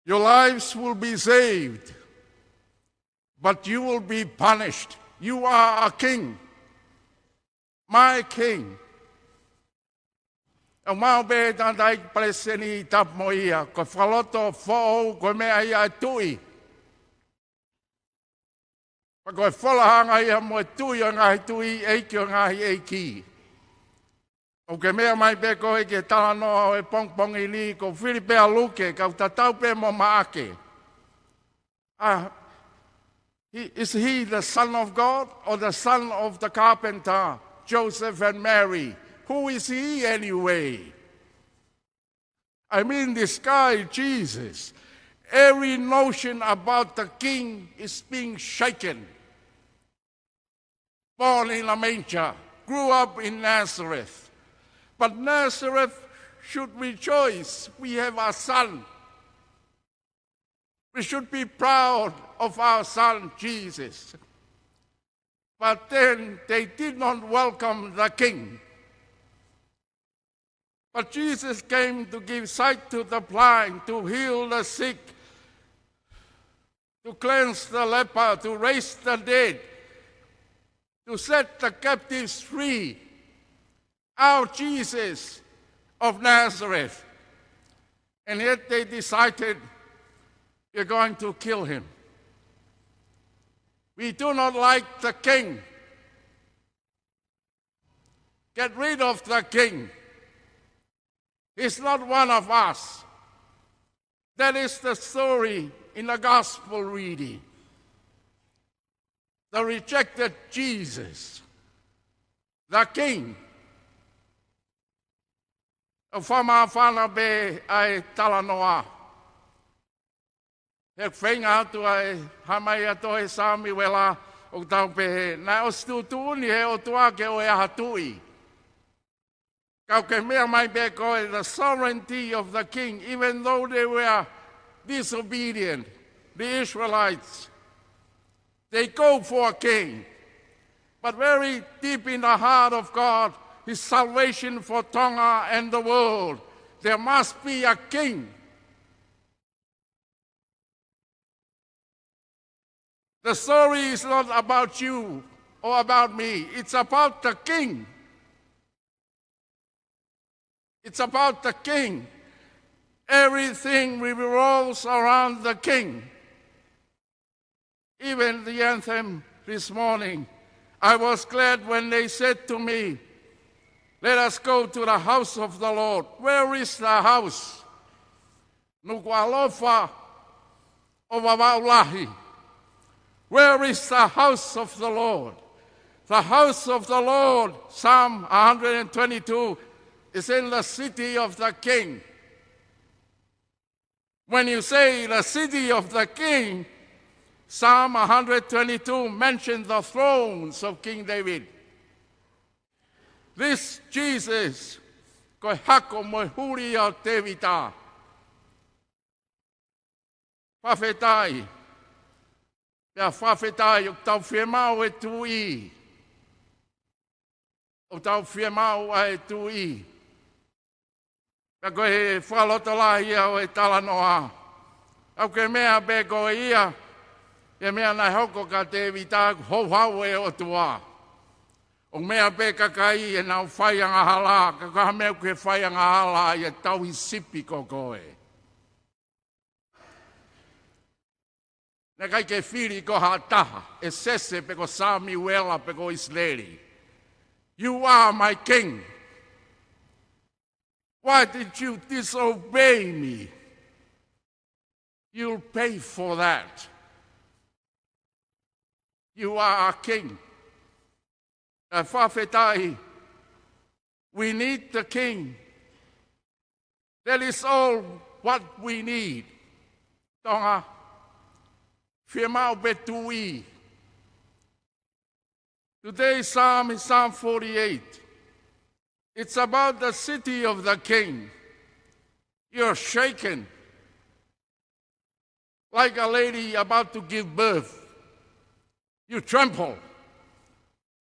Your lives will be saved, but you will be punished. You are a king, my king. ʻOku mau pehē, tangataʻeiki palesiteni, tapu mo ia, ko e fakaloto foʻou ko e meʻa ia ʻa e tuʻi. Pea ko e folaha ia mo e Tuʻi ʻo e ngaahi tuʻi, ʻEiki ʻo e ngaahi ʻeiki. ʻOku ke meʻa mai pē koe ki he talanoa ʻo e pongipongi ni, ko Filipe ʻa Luke, kau tatau pē mo Maʻake. Ah, he, is he the son of God or the son of the carpenter, Joseph and Mary? Who is he anyway? I mean, this guy, Jesus, every notion about the king is being shaken. Born in a manger, grew up in Nazareth. But Nazareth should rejoice. We have a son. We should be proud of our son, Jesus. But then they did not welcome the king. But Jesus came to give sight to the blind, to heal the sick, to cleanse the leper, to raise the dead, to set the captives free. Our Jesus of Nazareth. And yet they decided, "We're going to kill him. We do not like the king. Get rid of the king. He's not one of us." That is the story in the gospel reading. The rejected Jesus, the king. ʻOku fakamāfana pē ʻa e talanoa. He ʻoku feinga atu ʻa e hā mai ʻa e tohi Sāmiuela, ʻoku tau pehē, naʻe ʻosi tuʻutuʻuni ʻe he ʻOtua ke ʻoua ʻe ha tuʻi. Ka ʻoku ke meʻa mai pē koe, the sovereignty of the king, even though they were disobedient, the Israelites, they go for a king. But very deep in the heart of God, his salvation for Tonga and the world, there must be a king. The story is not about you or about me. It's about the king. It's about the king. Everything revolves around the king. Even the anthem this morning, "I was glad when they said to me, 'Let us go to the house of the Lord.'" Where is the house? Nukuʻalofa ʻo Vavaʻu Lahi. Where is the house of the Lord? The house of the Lord, Psalm one hundred twenty-two, is in the city of the king. When you say the city of the king, Psalm one hundred twenty-two mentioned the thrones of King David. This Jesus, ko e hako mo e huli ʻo Tēvita. Fakafetaʻi. Pea fakafetaʻi ʻoku tau fiemaʻu e tuʻi. ʻOku tau fiemaʻu ʻa e tuʻi. Pea ko e fakalotolahi ia ʻo e talanoa. ʻOku ke meʻa pē koe ia, ʻa e meʻa naʻe hoko kia Tēvita, houhau e ʻOtua. ʻOku meʻa pē kakai ʻenau fai angahala, ka ko e hā e meʻa ʻoku ke fai angahala ai, ʻa e tauhi sipi ko koe. Naʻe ʻikai ke fili ko ha taha, ʻe Sese pe ko Samiuela pe ko ʻIsileli. You are my king. Why did you disobey me? You'll pay for that. You are a king. Pea fakafetaʻi, we need the king. That is all what we need. Tonga, fiemaʻu pē tuʻi. Today's psalm is Psalm forty-eight. It's about the city of the king. You're shaken like a lady about to give birth. You tremble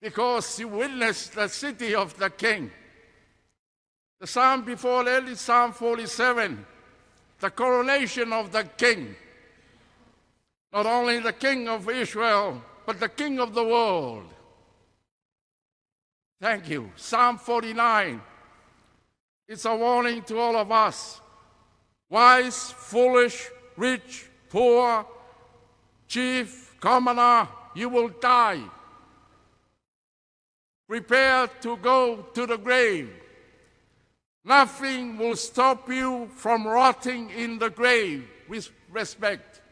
because you witness the city of the king. The psalm before that is Psalm forty-seven. the coronation of the king. Not only the king of Israel, but the king of the world. Thank you. Psalm forty-nine. It's a warning to all of us. Wise, foolish, rich, poor, chief, commoner, you will die. Prepare to go to the grave. Nothing will stop you from rotting in the grave. With respect.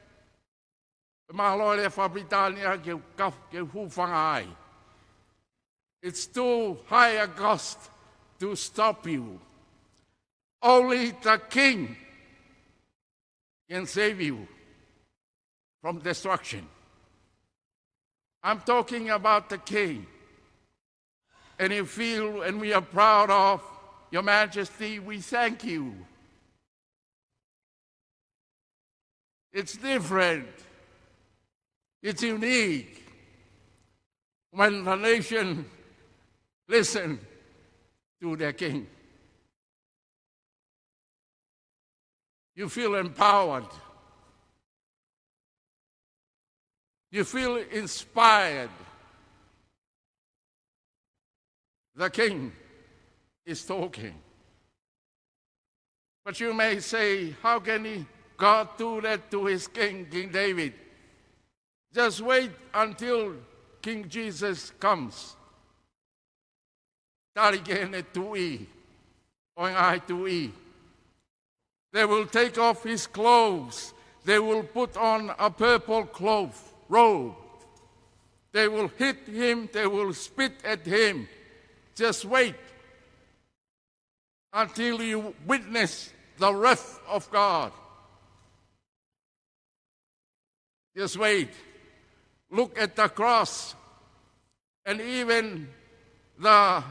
Mālō e lea fakapilitānia ke u kaf-, ke u hūfanga ai. It's too high a cost to stop you. Only the king can save you from destruction. I'm talking about the king. And you feel, and we are proud of, Your Majesty, we thank you. It's different. It's unique. When the nation listen to their king, you feel empowered. You feel inspired. The king is talking. But you may say, "How can he, God do that to his king, King David?" Just wait until King Jesus comes. Tali ki heʻene tuʻi, ʻo e ngaahi tuʻi. They will take off his clothes. They will put on a purple cloth, robe. They will hit him. They will spit at him. Just wait until you witness the wrath of God. Just wait. Look at the cross and even the,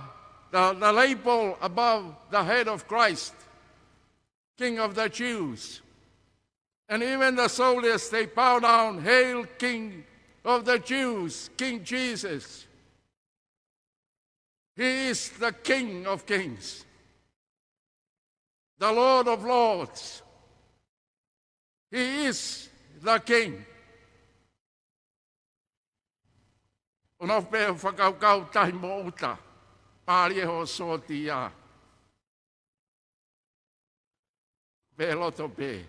the, the label above the head of Christ, King of the Jews. And even the soldiers, they bow down, "Hail, King of the Jews, King Jesus." He is the King of kings, the Lord of lords. He is the king. ʻOku ou pē fakakaukau tahi mo ʻuta, pālie ho sōtia. Pē loto pē.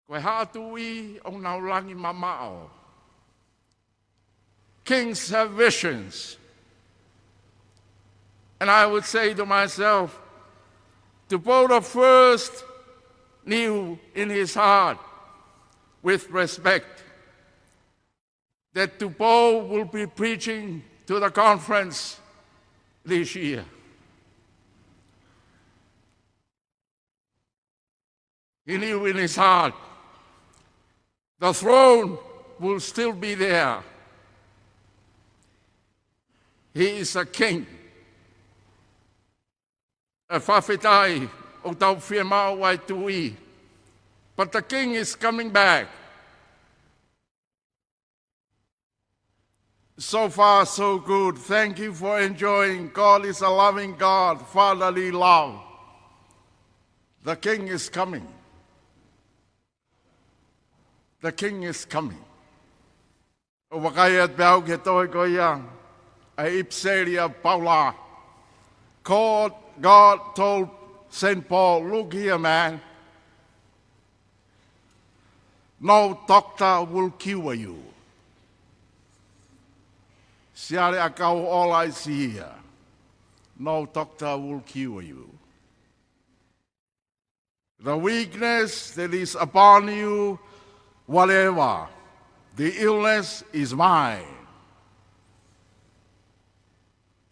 Ko e haʻa tuʻi ʻoku nau langi mamaʻo. Kings have visions. And I would say to myself, Tupou the first knew in his heart, with respect, that Tupou will be preaching to the conference this year. He knew in his heart the throne will still be there. He is a king. ʻE fakafetaʻi ʻoku tau fiemaʻu ʻa e tuʻi. But the king is coming back. So far, so good. Thank you for enjoying. God is a loving God, fatherly love. The king is coming. The king is coming. ʻOku ou vakai atu pē au ki he tohi ko ia ʻa e ʻIpiseli ʻa Paula. God, God told Saint Paul, "Look here, man. No doctor will cure you." Siale ʻakau, all I see here. No doctor will cure you. The weakness that is upon you, whatever the illness, is mine.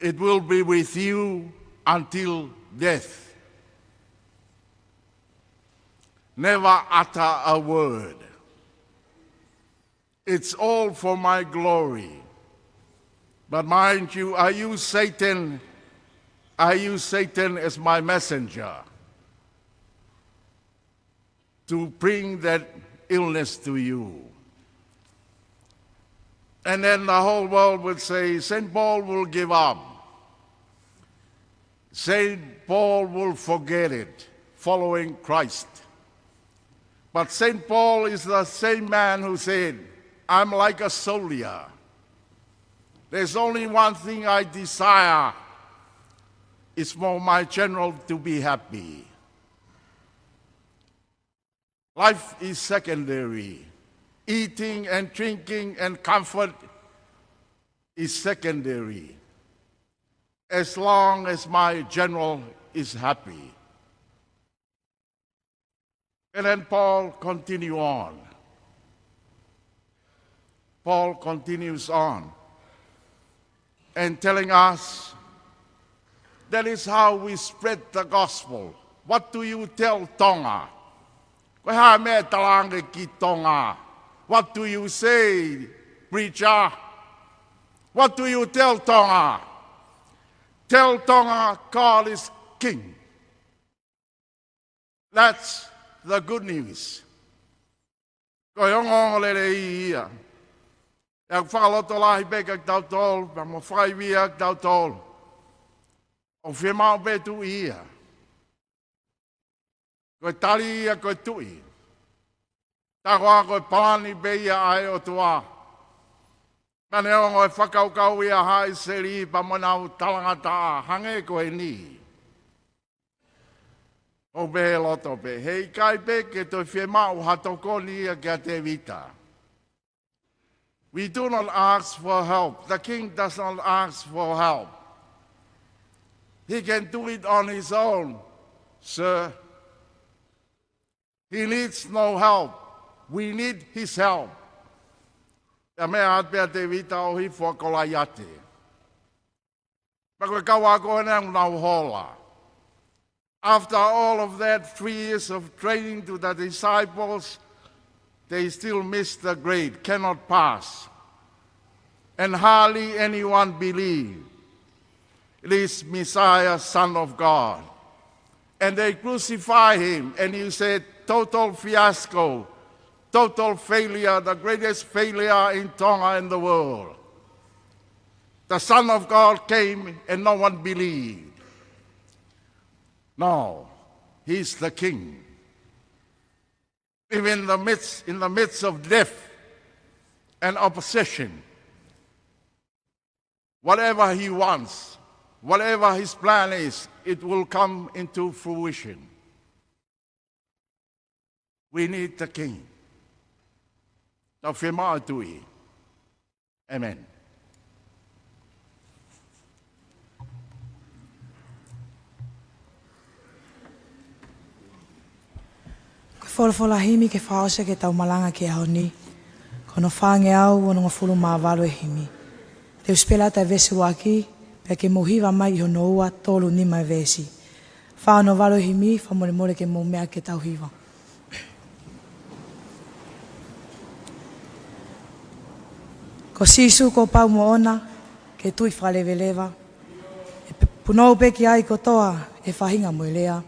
It will be with you until death. Never utter a word. It's all for my glory. But mind you, I use Satan, I use Satan as my messenger to bring that illness to you. And then the whole world would say, "Saint Paul will give up. Saint Paul will forget it, following Christ." But Saint Paul is the same man who said, "I'm like a soldier. There's only one thing I desire, is for my general to be happy." Life is secondary. Eating and drinking and comfort is secondary, as long as my general is happy. And then Paul continue on. Paul continues on and telling us that is how we spread the gospel. What do you tell Tonga? Ko e hā e meʻa ʻe talaange ki Tonga? What do you say, preacher? What do you tell Tonga? Tell Tonga God is king. That's the good news. Ko e ongoongolelei ia. ʻOku fakalotolahi pē kiate kitautolu, pea mo fakaivia kiate kitautolu. ʻOku fiemaʻu pē tuʻi ia. Ko e tali ia ko e tuʻi. Tā koā ko e palani pē ia ʻa e ʻOtua. Naʻa ne ongo e fakakaukau ia ʻa Haʻa ʻIsileli pea mo ʻenau talangataʻa hangē ko eni. ʻOku pehē loto pē, heʻikai pē ke toe fiemaʻu ha tokoni ia kia Tēvita. We do not ask for help. The king does not ask for help. He can do it on his own, sir. He needs no help. We need his help. Pea meʻa atu pē ʻa Tēvita ʻo hifo ʻa Kolaiate. Pea ko e kau ako ʻena ʻoku nau hola. After all of that, three years of training to the disciples, they still miss the grade, cannot pass. And hardly anyone believe this Messiah, Son of God. And they crucify him, and you say, "Total fiasco, total failure, the greatest failure in Tonga and the world. The Son of God came and no one believed." No, he's the king. Even in the midst, in the midst of death and opposition, whatever he wants, whatever his plan is, it will come into fruition. We need the king. Tau fiemaʻu tuʻi. Amen. Ko e folofola himi ke fakaʻosi ʻetau malanga ki he ʻaho ni, ko hono fāngeau onongofulu mā valu e himi. Te u sipela atu e veesi ʻuluaki, pea ke mou hiva mai ʻi hono ua, tolu, nima e veesi. Fā, ono, valu e himi, fakamolemole ke mou meʻa ke tau hiva. Ko Sīsū kuo pau moʻona ke tui fakaleveleva, ʻe punou pē ki ai kotoa e faʻahinga mo e lea.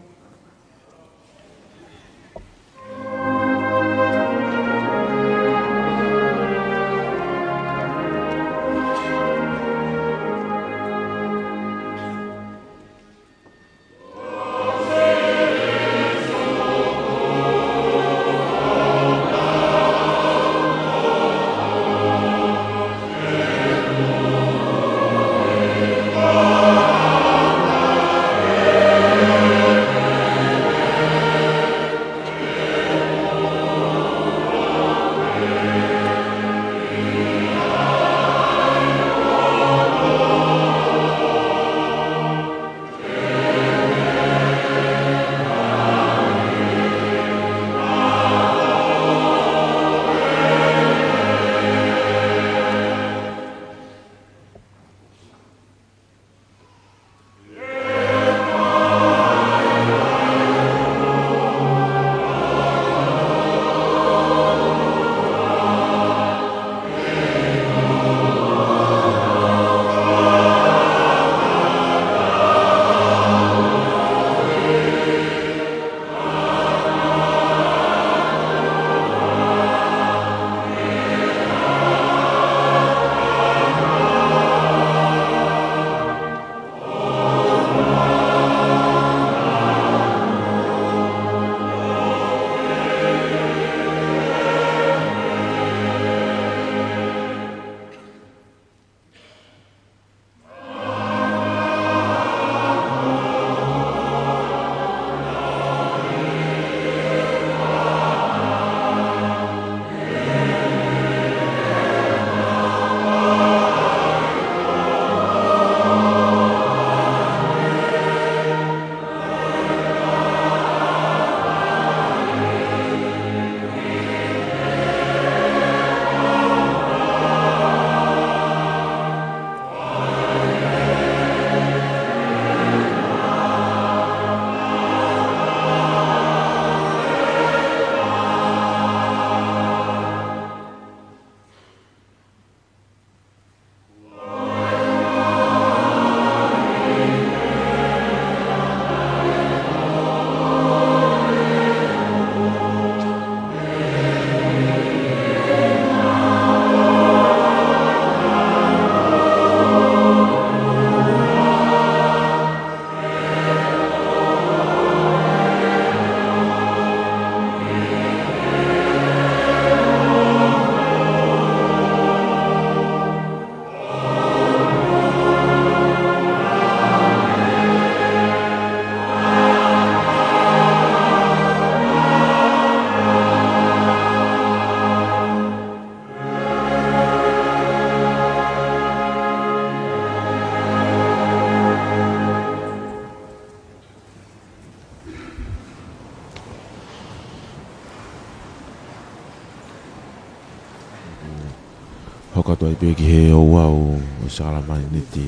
Hoko atu ai pē ki he ouau ʻo e sākalamēniti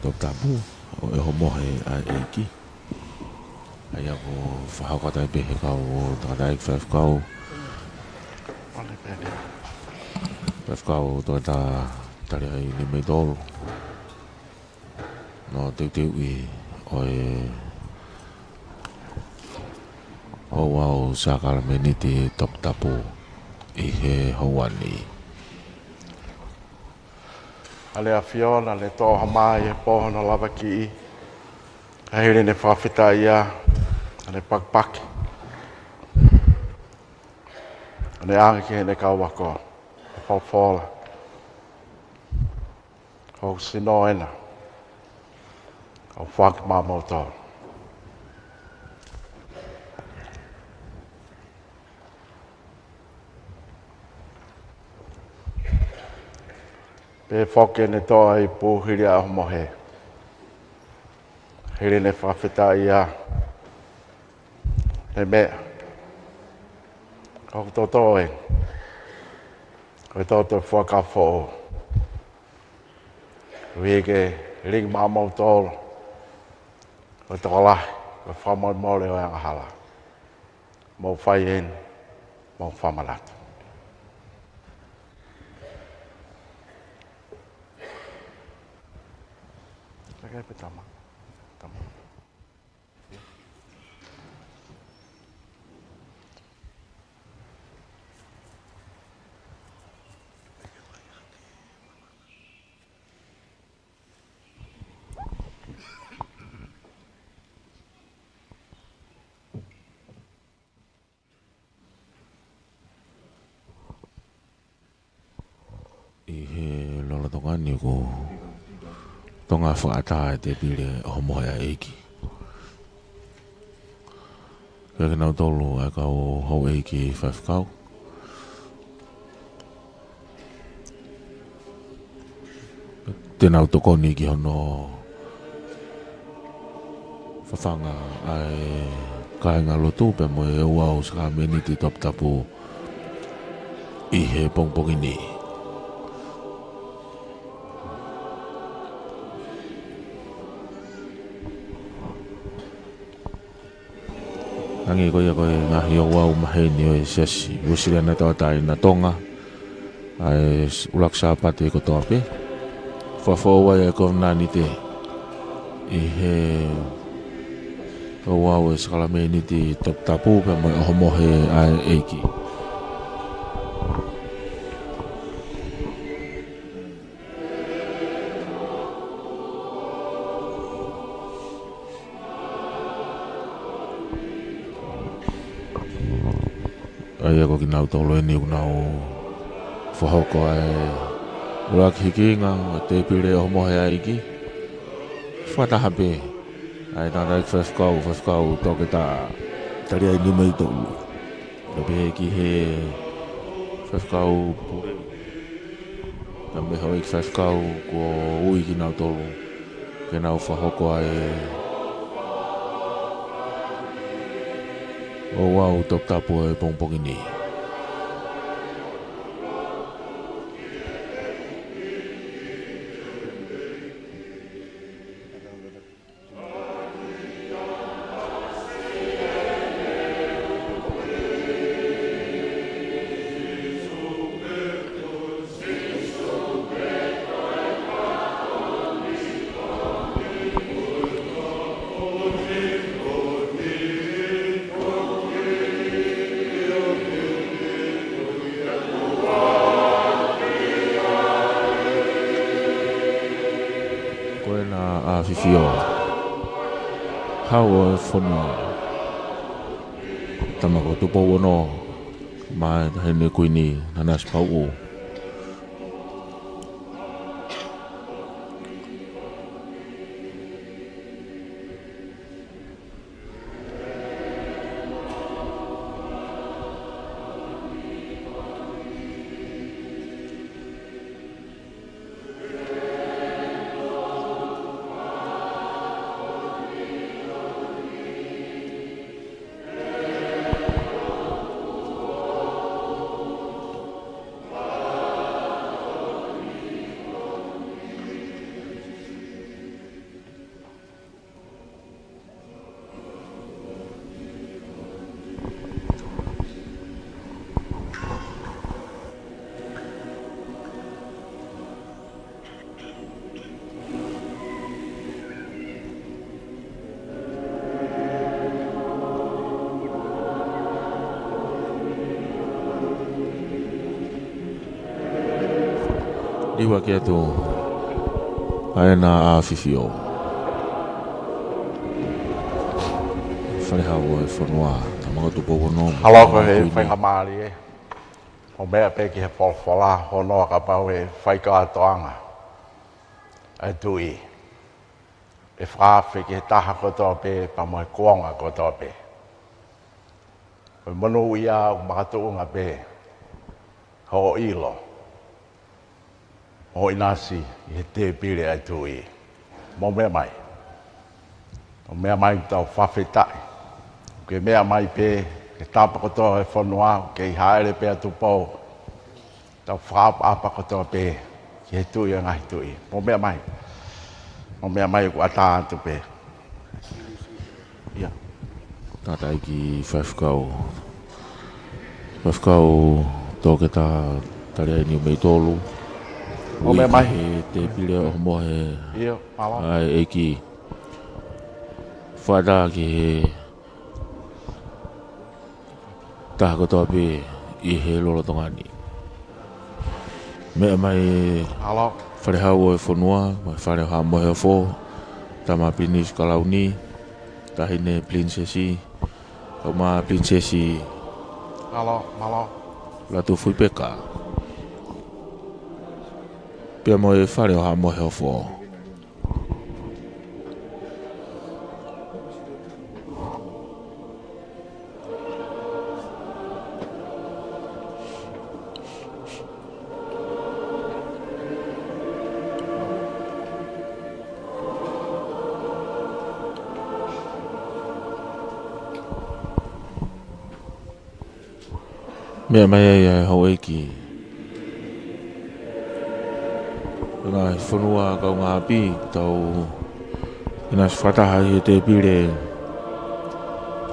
toputapu ʻo e homohe ʻa e ʻEiki. ʻA ia ko e fakahoko atu ai pē he kau tangataʻeiki faifekau. Faifekau Toketā Taliaʻi Niumeitolu. Hono teuteuʻi ʻo e ouau sākalamēniti toputapu ʻi he houa ni. ʻAle ʻAfio, naʻa ne toʻo ha mā ʻi he pō hono lavakiʻi. Ka hili ʻene fakafetaʻi ia, naʻa ne pakipaki. Naʻa ne ʻange ki heʻene kau ako, ʻo folofola. Ko hoku sino ena, ʻoku ou foaki maʻamoutolu. Pea foki ʻene toʻo ʻa e ipu hili ʻa e homohe. Hili ʻene fakafetaʻi ia, ne meʻa, ko hoku toto ē, ko e toto ʻo e fuakava foʻou. Koeʻuhi ke lilingi maʻamoutolu, ko e tokolahi, ko e fakamolemole ʻo e angahala. Mou fai eni, mou fakamanatu. Kae pē tama. Tama. ʻI he lolotonga ni ko e toenga fakaʻatā e tēpile ʻo e homohe ʻa e ʻEiki. Kiate kinautolu ʻa e kau houʻeiki faifekau. Te nau tokoni ki hono fafanga ʻa e kāingalotu pea mo e ouau sākalamēniti toputapu ʻi he pongipongi ni. Hangē ko ia ko e ngaahi ouau maheni ʻo e Siasi Uēsiliana Tauʻatāina Tonga, ʻa e s-, ʻuluaki Sāpate kotoa pē. Fakafoʻou ai ʻa e kovinānite ʻi he ouau ʻo e sākalamēniti toputapu pea mo e homohe ʻa e ʻEiki. ʻA ia ko kinautolu eni ʻoku nau fakahoko ʻa e ʻuluaki hikinga ʻo e tēpile ʻo e homohe ʻa e ʻEiki. Fakataha pē ʻa e tangataʻeiki faifekau, Faifekau Toketā Taliaʻi Niumeitolu. Kae pehē ki he faifekau pule, pea mo e houʻeiki faifekau kuo ui kinautolu ke nau fakahoko ʻa e ouau toputapu ʻo e pongipongi ni. Ko ena ʻAfifio, Hau ʻo e fonua, tama ko Tupou Ono, mo e Taʻahine Kuini Nanasipauʻu. Liuaki atu ʻa ʻEna ʻAfifio. Fale Hau ʻo e fonua, Tama ko Tupou Ono. Mālō ko e Kuini. Faingamālie. ʻOku meʻa pē ki he folofola, hono ʻa kapau ʻe fai kātoanga ʻa e tuʻi, ʻe fakaafe ki he taha kotoa pē, pea mo e kuonga kotoa pē. Ko e monūʻia ʻoku makatuʻunga pē hoʻo ʻilo, hoʻo ʻinasi ʻi he tēpile ʻa e tuʻi. Mou meʻa mai. Mou meʻa mai, tau fakafetaʻi. Ke meʻa mai pē, ke tapa kotoa e fonua, ke ʻi hāʻele pē ʻa Tupou. Tau fakaʻapaʻapa kotoa pē ki he Tuʻi ʻo e ngaahi tuʻi. Mou meʻa mai. Mou meʻa mai, ʻoku ʻatā atu pē. ʻIo. Tātā ʻEiki Faifekau. Faifekau Toketā Taliaini Niumeitolu. Mou meʻa mai. Ui ki he tēpile ʻo e mohe. ʻIo, mālō. ʻA e ʻEiki. Fata ki he taha kotoa pē ʻi he lolotonga ni. Meʻa mai. Mālō. Fale Hau ʻo e fonua, mo e Fale ʻo Haʻa Moheofo, Tama Pilinisi Kalauni, Taʻahine Pilinisesi, Tama Pilinisesi. Mālō, mālō. Lātūfuipeka. Pea mo e Fale ʻo Haʻa Moheofo. Meʻa mai ai ʻa e houʻeiki ʻo e ngaahi fonua kaungāʻapi, tau ʻinasi fakataha ʻi he tēpile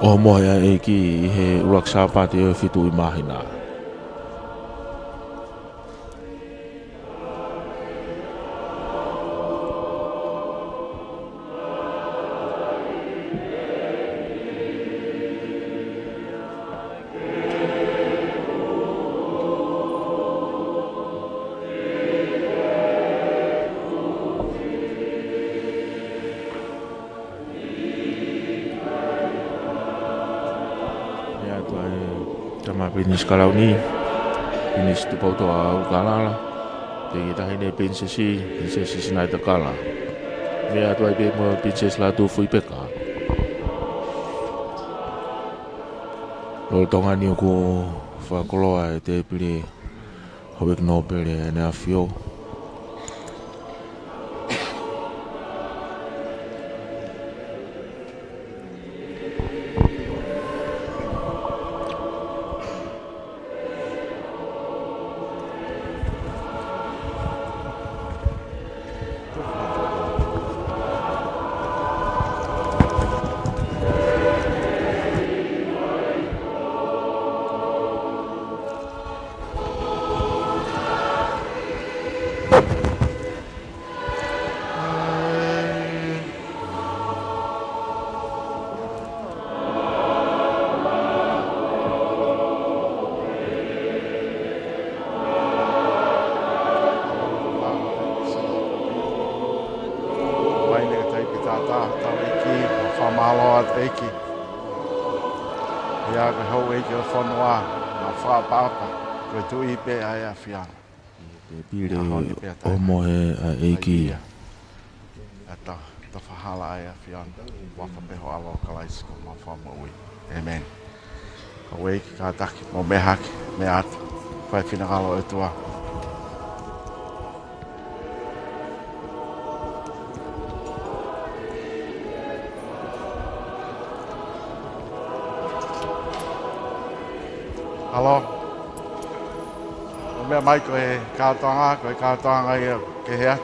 ʻo e mohe ʻa e ʻEiki ʻi he ʻuluaki Sāpate ʻo e fitu ʻi māhina. Meʻa atu ʻa e Tama Pilinisi Kalauni, Pilinisi Tupoutoʻa ʻUlukalala, pea ki he Taʻahine Pilinisesi, Pilinisesi Sinaitakala. Meʻa atu ai pē mo e Pilinisesi Lātūfuipeka. Lolotonga ni ʻoku fakakoloa e tēpile Houʻeiki Nōpele ʻEna ʻAfio. Mai ne ka taipe tātā, tau ʻEiki, fakamālō atu ʻEiki. ʻIa ko e houʻeiki ʻo e fonua, na fakaʻapaʻapa, ko e tuʻi pē ʻa e ʻAfiona. Tēpile ʻo e mohe ʻa e ʻEiki. ʻA e ta, ta fahala ʻa e ʻAfiona. Huafa pē ho ʻAlo ko Kalaisi ko homau Fakamoʻui. ʻĒmeni. Ka ʻEiki kātaki, mou meʻa hake, meʻa atu. Fai finangalo ʻOtua. ʻAlo. Mou meʻa mai, ko e kātoanga, ko e kātoanga ia ke hea.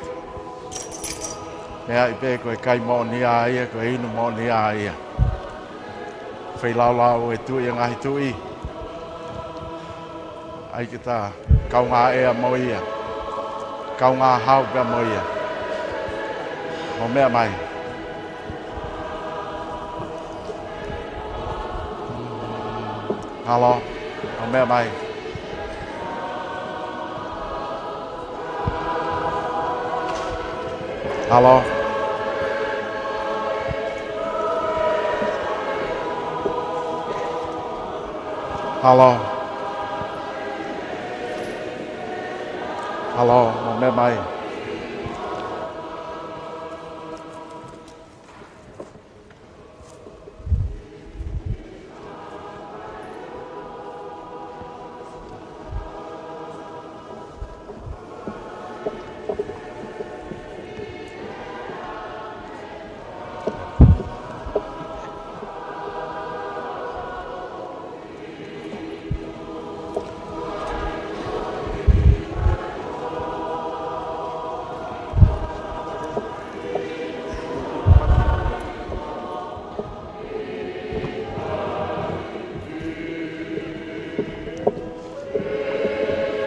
Meʻa ai pē ko e kai moʻoni ia, ko e inu moʻoni ia. Feilaulau e Tuʻi ʻo e ngaahi tuʻi. ʻAi ke ta kaungā ʻea mo ia. Kaungā hau pea mo ia. Mou meʻa mai. ʻAlo, mou meʻa mai. Halo. Halo. Halo, mo meʻa mai.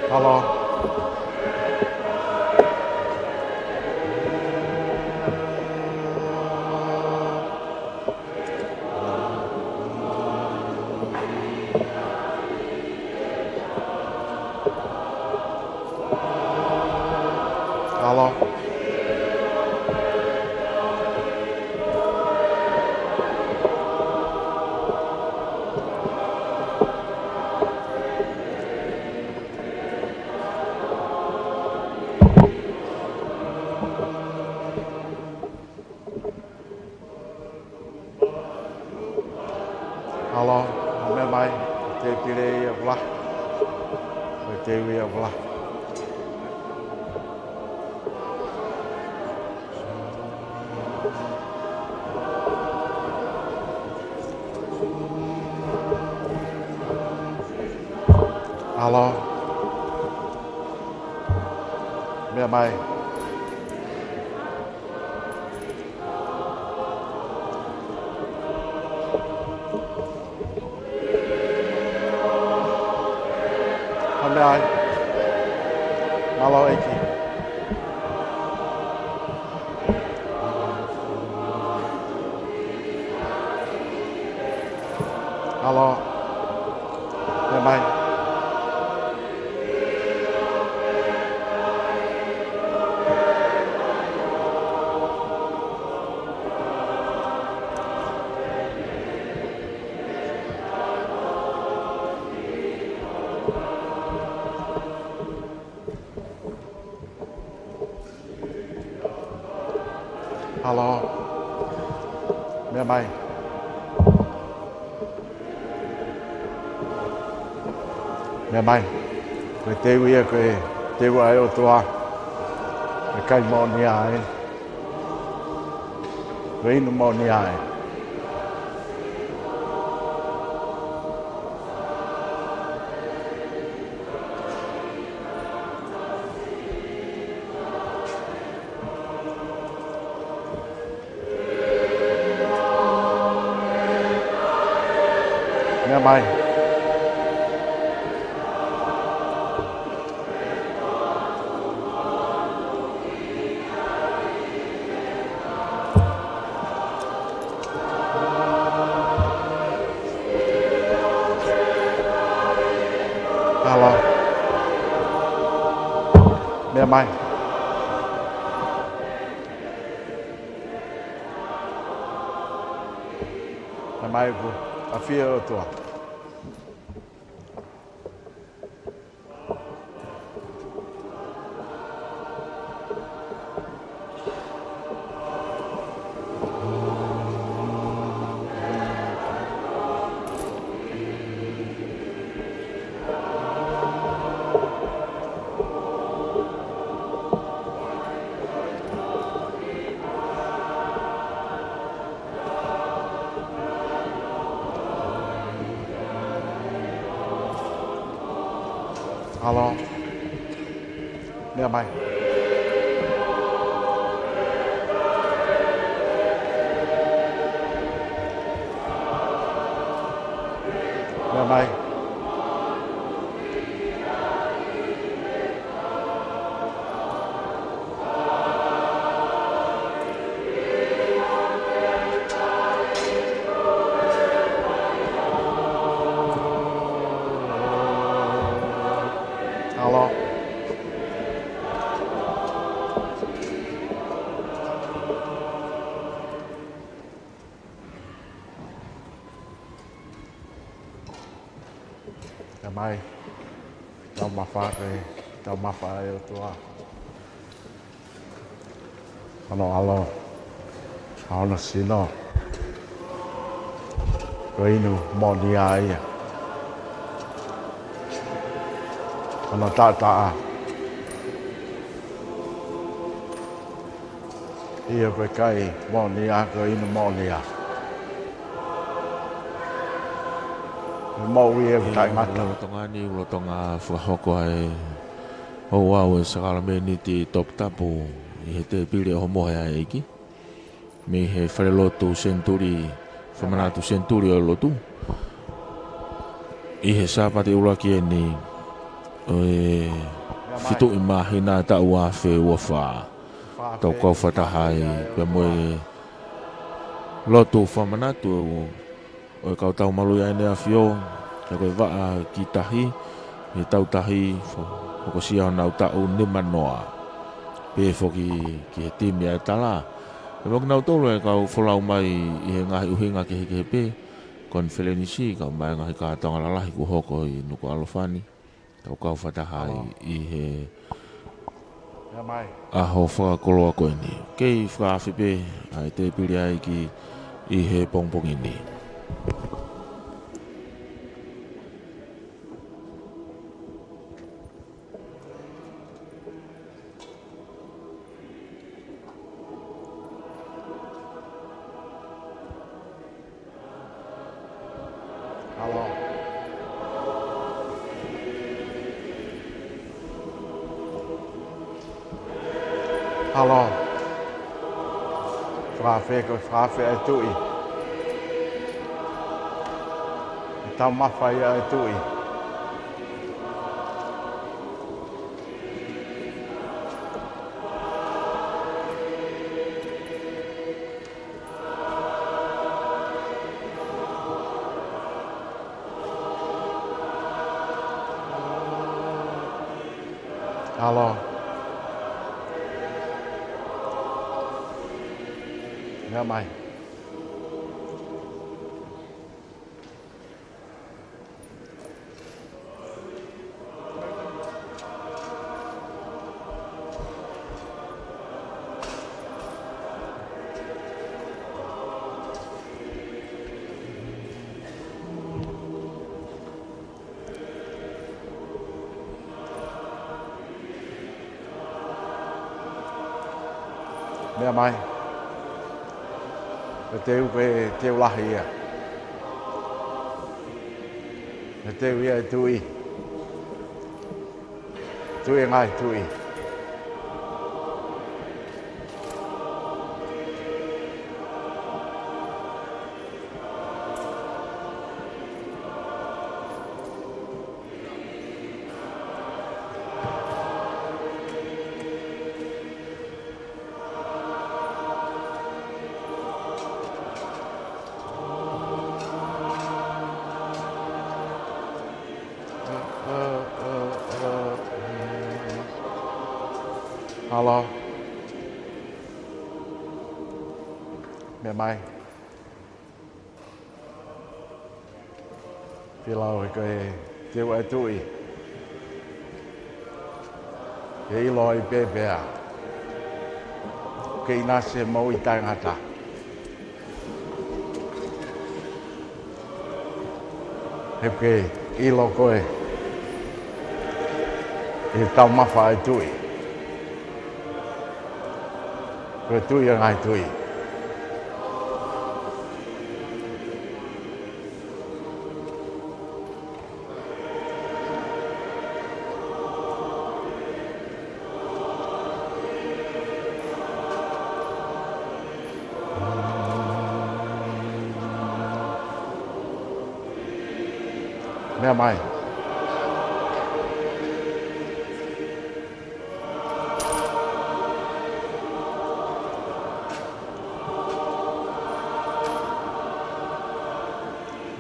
Halo. Halo. Halo, mo meʻa mai. Te pile ia kula. Te ui ia kula. Halo. Meʻa mai. Hame ai. Mālō ʻEiki. Halo. Meʻa mai. Halo. Meʻa mai. Meʻa mai. Ko e teu ia, ko e teu ʻa e ʻOtua. Ko e kai moʻoni ia ē. Ko e inu moʻoni ia ē. Meʻa mai. Halo. Meʻa mai. Meʻa mai ʻoku ʻafio e ʻOtua. Halo. Meʻa mai. Meʻa mai. Halo. Fake taumafa ʻa e ʻOtua. Hono ʻAlo, ʻa hono sino, ko e inu moʻoni ia. Hono taʻataʻa, ʻio, ko e kai moʻoni ia, ko e inu moʻoni ia. Ko e moʻui ʻoku taʻengata. Lolotonga ni, lolotonga fakahoko ʻa e ouau ʻo e sākalamēniti toputapu ʻi he tēpile ʻo e Homohe ʻa e ʻEiki mei he falelotu Senituli, Fakamanatu Senituli ʻo e Lotu, ʻi he Sāpate ʻuluaki eni ʻo e fitu ʻi māhina taʻu ua afe ua fā. Tau kau fakataha ai pea mo e lotu fakamanatu ʻo e kau tau maluʻi ʻa ʻEne ʻAfio, ʻa ia ko e vaʻa ki tahi, ʻi he tau tahi, fo-, fokosia honau taʻu nimanoa. Pehē foki ki he timi ʻa e Tala, pea mo kinautolu ʻa e kau folau mai ʻi he ngaahi ʻuhinga kehekehe pē, konifelenisi, kae ʻumaʻā e ngaahi kātoanga lalahi kuo hoko ʻi Nukuʻalofa ni. Tau kau fakataha ai ʻi he ʻaho fakakoloa ko eni. Kei fakaafe pē ʻa e tēpile ʻa e ʻEiki ʻi he pongipongi ni. ʻAlo. ʻAlo. Fakaafe, ko e fakaafe ʻa e Tuʻi. ʻE taumafa ia ʻa e Tuʻi. ʻAlo. Meʻa mai. Meʻa mai. Ko e teu, ko e teu lahi ia. Ko e teu ia ʻa e Tuʻi. Tuʻi ʻo e ngaahi tuʻi. ʻAlo. Meʻa mai. Pea lau he ko e teu ʻa e Tuʻi. Ke ʻilo ai pē pea ʻoku ke ʻinasi he moʻui taʻengata. He ʻoku ke ʻilo koe ʻi he taumafa ʻa e Tuʻi. Ko e Tuʻi ʻo e ngaahi tuʻi. Meʻa mai.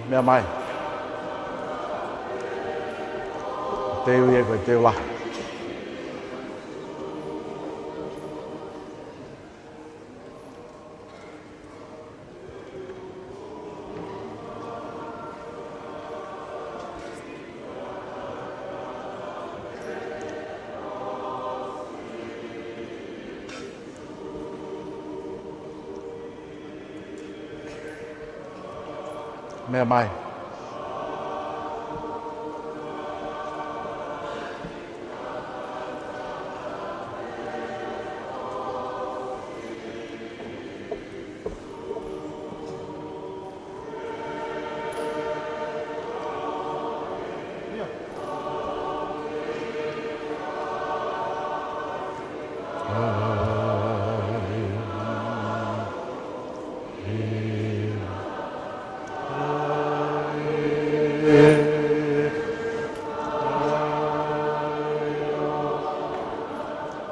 Meʻa mai. Teu ia ko e teu lahi. Meʻa mai.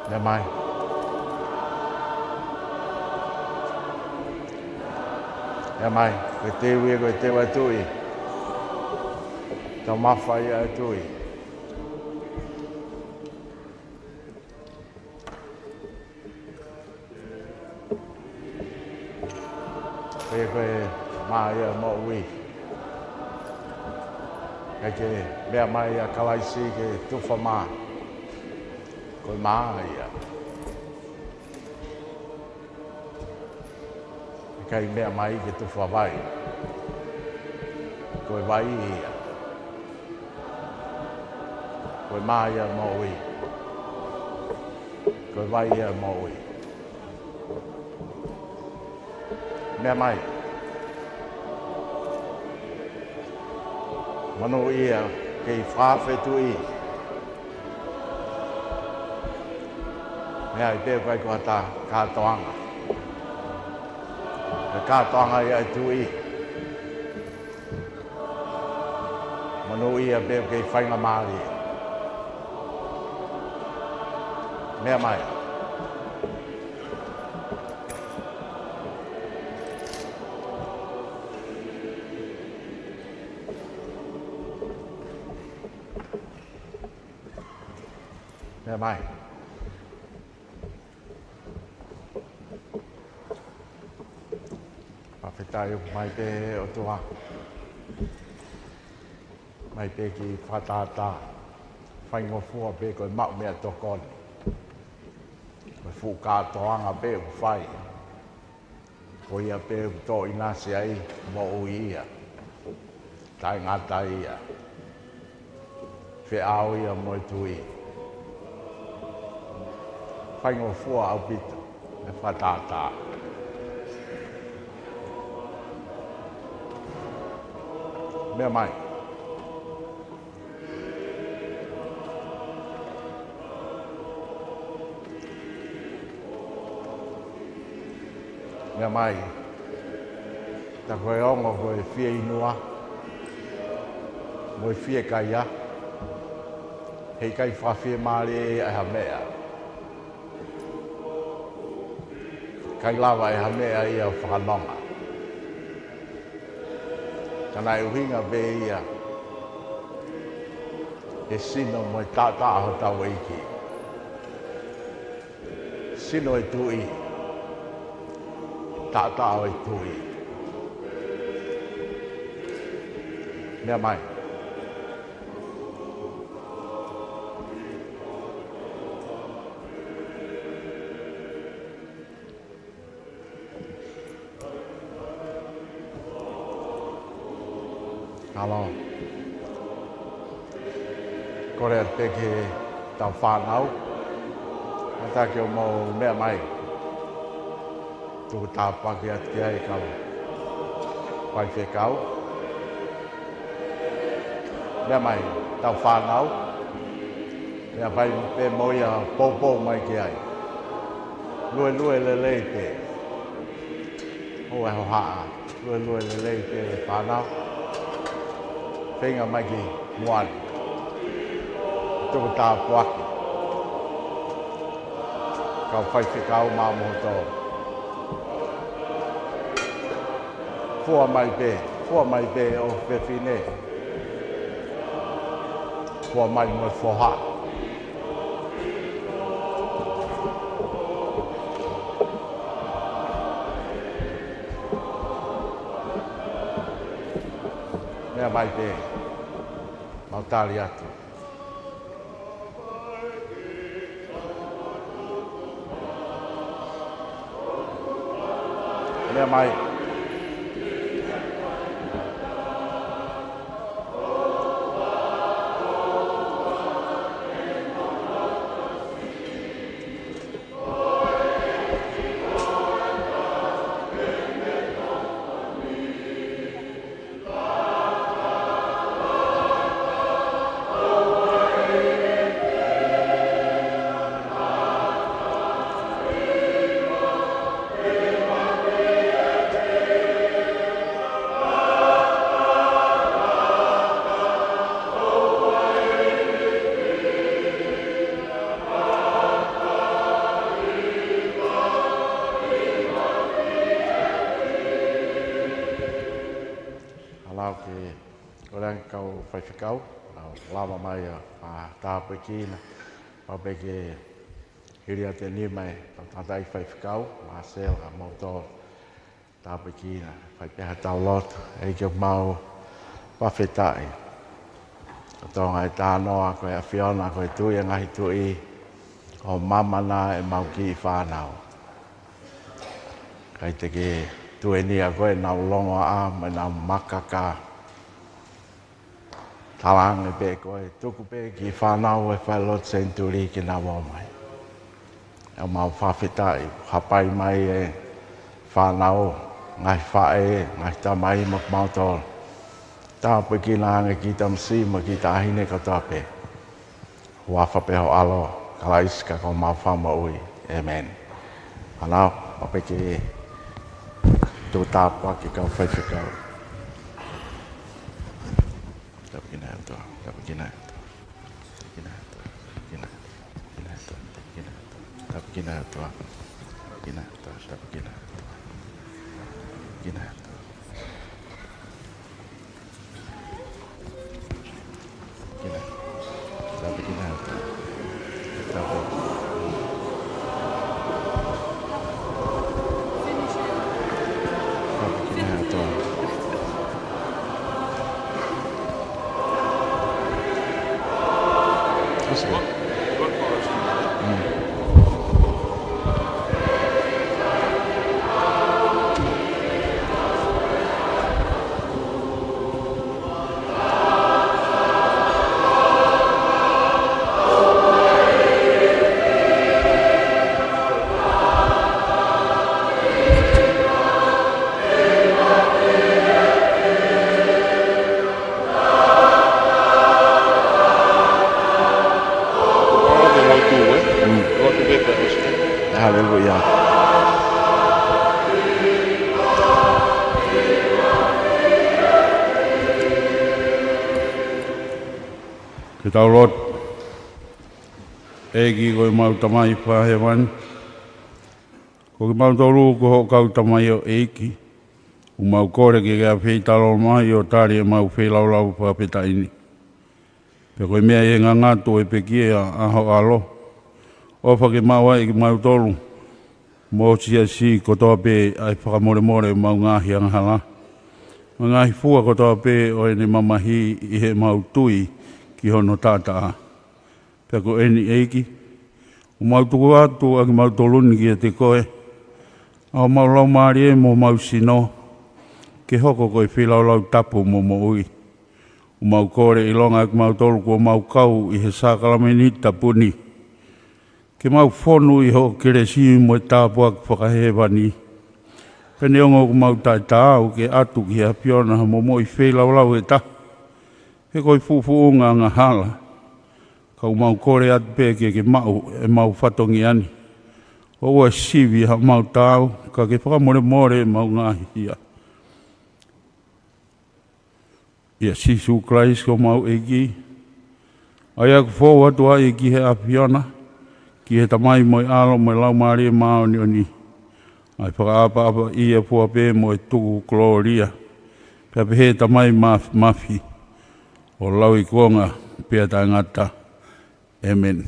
Meʻa mai. Meʻa mai. Ko e teu ia, ko e teu ʻa e Tuʻi. Taumafa ia ʻa e Tuʻi. Ko ia ko e mā ia ʻo e moʻui. ʻIkai ke meʻa mai ʻa Kalaisi ke tufa mā. Ko e mā ia. ʻIkai meʻa mai ke tufa vai. Ko e vai ia. Ko e mā ia ʻo e moʻui. Ko e vai ia ʻo e moʻui. Meʻa mai. Monūʻia, kei fakafetuʻi. Meʻa ai pē ʻoku ʻikai ko ha kātoanga. Ko e kātoanga ia ʻa e Tuʻi. Monūʻia pē ʻoku kei faingamālie. Meʻa mai. Meʻa mai. Fakafetaʻi ʻoku mai pē ʻOtua. Mai pē ki fakatātā. Faingofua pē ko e maʻu meʻatokoni. Ko e fuʻu kātoanga pē ʻoku fai. Ko ia pē ʻoku toʻo ʻinasi ai, moʻui ia. Taʻengata ia. Feʻao ia mo e Tuʻi. Faingofua ʻaupito e fakatātā. Meʻa mai. Meʻa mai. Tā ko e ongo ko e fieinua mo e fiekaia. Heʻikai fakafiemālie ʻe ha meʻa. ʻIkai lava ʻe ha meʻa ia ʻo fakanonga. Ka naʻe ʻuhinga pē ia he sino mo e taʻataʻa hotau ʻEiki. Sino ʻo e Tuʻi. Taʻataʻa ʻo e Tuʻi. Meʻa mai. Mālō. Kole atu pē ki heʻetau fānau. Kātaki ʻo mou meʻa mai. Tuku tāpuaki atu ki ai kau faifekau. Meʻa mai, tau fānau. Meʻa mai pē mo ia poupou mai ki ai. Luelue lelei pē. ʻOua ʻe hohaʻa. Luelue lelei pē fānau. Feinga mai ki muʻa ni. Tuku tāpuaki. Kau faifekau māmoutolu. Fua mai pē, fua mai pē ʻofefine. Fua mai mo e foha. Meʻa mai pē, mau tali atu. Meʻa mai. Kau faifekau, nau lava mai ʻa, ʻa tāpuekina, pea pehē ke hili atu e nima ʻa e tangataʻeiki faifekau, Māsela, moutolu tāpuekina, fai pē ha tau lotu. ʻEiki, ʻoku mau fakafetaʻi. Ko e Tonga ʻe tānoa, ko e ʻAfiona, ko e Tuʻi ʻo e ngaahi tuʻi, ʻoku mamana ʻemau kiʻi fānau. ʻIkai te ke tuʻunia koe ʻenau longoaʻa mo ʻenau makaka. Talaange pē koe, tuku pē kiʻi fānau ʻo e falelotu senituli ke nau ō mai. ʻOku mau fakafetaʻi, hapai mai e fānau, ngaahi faʻē, ngaahi tamai mo kimautolu. Tāpuekina ange kiʻi tamasiʻi mo e kiʻi taʻahine kotoa pē. Huafa pē ho ʻAlo, Kalaisi ko homau Fakamoʻui. ʻĒmeni. Fānau, pea pehē ke tuʻu tāpuaki kau faifekau. Tāpuekina ʻOtua, tāpuekina ʻOtua. Tāpuekina ʻOtua, tāpuekina ʻOtua, tāpuekina ʻOtua. Tāpuekina ʻOtua, tāpuekina ʻOtua, tāpuekina ʻOtua. Tāpuekina ʻOtua. Haleluia. Ke tau lotu. ʻEiki ko ʻemau Tamai Fakahēvani, ko kimautolu ko hoʻo kau tamaioʻeiki, ʻoku mau kole ke ke ʻafeitalalomai ʻo tali ʻemau feilaulau fakafetaʻi ni. Pea ko e meʻa ʻi he ngangatu ʻo e pekia ʻa ho ʻAlo, ʻofa ke maʻu ai ʻe kimautolu mo e siasi kotoa pē ʻa e fakamolemole ʻo ʻemau ngaahi angahala, mo e ngaahi fua kotoa pē ʻo ʻene mamahi ʻi heʻemau tui ki hono taʻataʻa. Pea ko eni ʻEiki, ʻoku mau tuku atu ʻa kimautolu ni kiate koe, ʻa homau laumālie mo homau sino, ke hoko ko e feilaulau tapu mo moʻui. ʻOku mau kole ʻilonga ʻa kimautolu kuo mau kau ʻi he sākalamēniti tapu ni, ke mau fonu ʻi hoʻo kelesi mo e tāpuaki fakahēvani. Pea neongo ʻoku mau taʻetaau ke ʻatu ki he ʻAfiona ha momoʻi feilaulau ʻe taha, he ko e fuʻufuʻunga angahala, ka ʻoku mau kole atu pē ke ke maʻu ʻemau fatongia ni, ʻoua ʻe sivi haʻamau taau, ka ke fakamolemole ʻemau ngaahi hia. ʻIa Sīsū Kalaisi ko homau ʻEiki, ʻa ia ʻoku fou atu ai ki he ʻAfiona, ki he Tamai mo e ʻAlo mo e Laumālie Māʻoniʻoni, ʻa e fakaʻapaʻapaʻia fua pē mo e tuku kolōlia, pea pehē Tamai Maf-, Mafi, ʻo lauikuonga pea taʻengata. ʻĒmeni.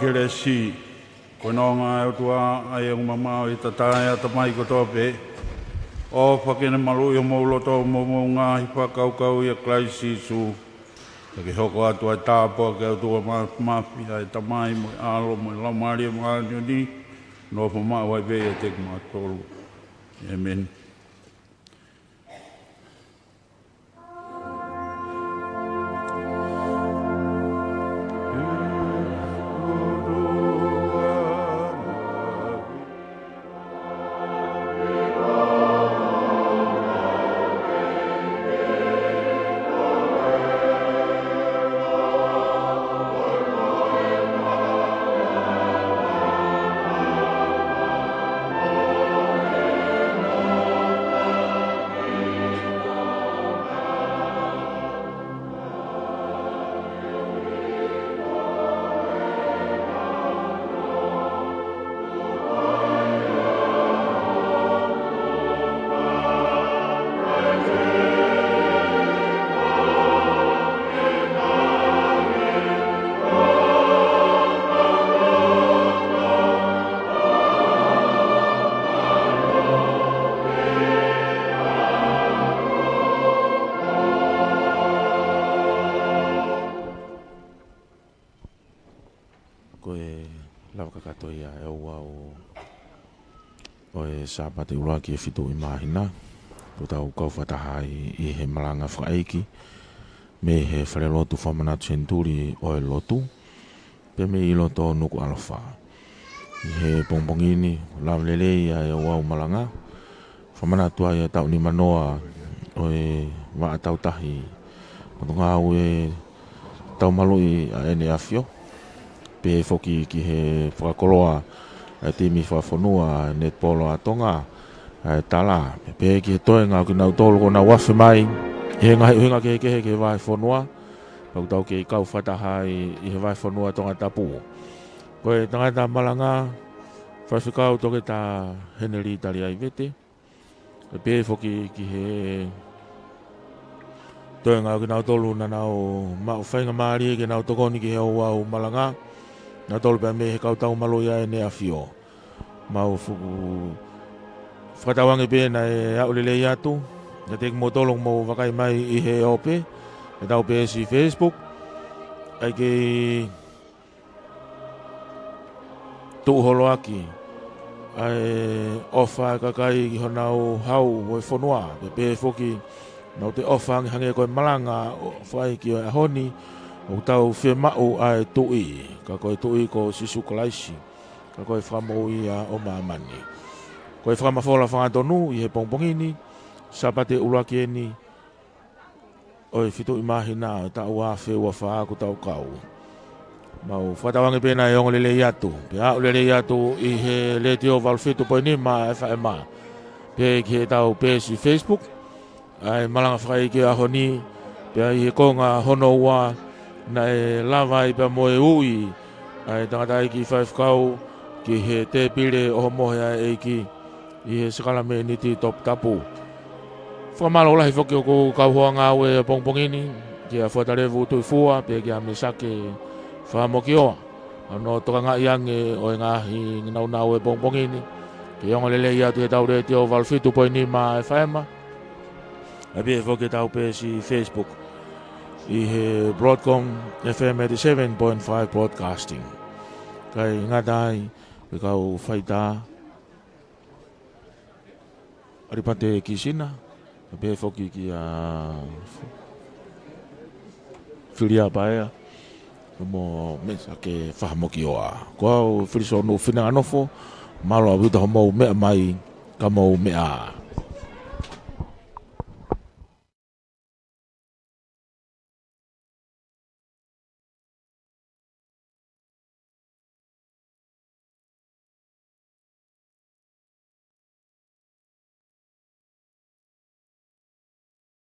kelesi, ko e nonga ʻa e ʻOtua ʻa ia ʻoku mamaʻo ʻi he tatae ʻa e ʻatamai kotoa pē, ʻofa ke ne maluʻi homou loto mo hoʻomou ngaahi fakakaukau ʻia Kalaisi Sīsū. Pea ke hoko atu ʻa e tāpuaki ʻa e ʻOtua Māfimafi, ʻa e Tamai mo e ʻAlo mo e Laumālie Māʻoniʻoni, nofo maʻu ai pē ʻiate kimautolu. ʻĒmeni. Ko e lava kakato ia ʻa e ouau ʻo e Sāpate ʻuluaki ʻo e Fituʻi Māhina, ʻoku tau kau fakataha ai ʻi he malanga fakaʻeiki mei he Falelotu Fakamanatu Senituli ʻo e Lotu, pea mei loto Nukuʻalofa. ʻI he pongipongi ni, lava lelei ʻa e ouau malanga, fakamanatu ai ʻa e taʻu nimanoa ʻo e Vaʻa Tautahi Potungāue Taumaluʻi ʻa ʻEne ʻAfio. Pehē foki ki he fakakoloa ʻa e timi fakafonua netipolo ʻa Tonga, ʻa e Tala. Pea pehē ki he toenga ʻo kinautolu kuo nau afe mai ʻi he ngaahi ʻuhinga kehekehe ki he vahefonua, pea ʻoku tau kei kau fakataha ai ʻi he vahefonua Tongatapu. Ko e tangata malanga, Faifekau Toketā Henelī Taliaivete. Pea pehē foki ki he toenga ʻo kinautolu naʻa nau maʻu faingamālie ke nau tokoni ki he ouau malanga, nautolu pea mei he kau taumaluʻi ʻa ʻEne ʻAfio. Mau fuku fakatauange pē naʻe aʻu lelei atu kiate kimoutolu ʻoku mou vakai mai ʻi he ope ʻetau peesi Facebook. ʻAi ke tuʻu holo ʻaki ʻa e ʻofa ʻa e kakai ki honau hau ʻo e fonua, pea pehē foki naʻa nau toe ʻofa ange hangē ko e malanga ʻo e fakaʻeiki ʻo e ʻaho ni, ʻoku tau fiemaʻu ʻa e Tuʻi, ka ko e Tuʻi ko Sīsū Kalaisi, ka ko e Fakamoʻui ia ʻo māmani. Ko e fakamafola fakahangatonu ʻi he pongipongi ni, Sāpate ʻuluaki eni ʻo e Fituʻi Māhina ʻo e taʻu ua afe ua fā ʻoku tau kau. Mau fakatauange pē naʻe ongo lelei atu, pea aʻu lelei atu ʻi he Letiō valu fitu poini nima F M, pea ki heʻetau peesi Facebook ʻa e malanga fakaʻeiki ʻo e ʻaho ni, pea ʻi he konga hono ua naʻe lava ai pea mo e ui ʻa e tangataʻeiki faifekau ki he tēpile ʻo e mohe ʻa e ʻEiki ʻi he sākalamēniti toputapu. Fakamālō lahi foki ʻoku kau hoa ngāue ʻa e pongipongi ni, kia Fuatalevu Tuʻifua, pea kia Mesake Fahamokioa, ʻa hono tokangaʻi ange ʻo e ngaahi nāunau ʻa e pongipongi ni, ke ongo lelei atu ʻi heʻetau Letiō valu fitu poini nima F M, pea pehē foki ki heʻetau peesi Facebook ʻi he Broadcom F M eighty-seven point five Broadcasting. Kae ngata ai, ʻa e kau faitā, ʻAlipate Kisina, pea pehē foki kia Filia Paea, mo Mesake Fahamokioa. Ko au Filisonu Fineʻanganofo, mālō ʻaupito hoʻomou meʻa mai, ka mou meʻa ā.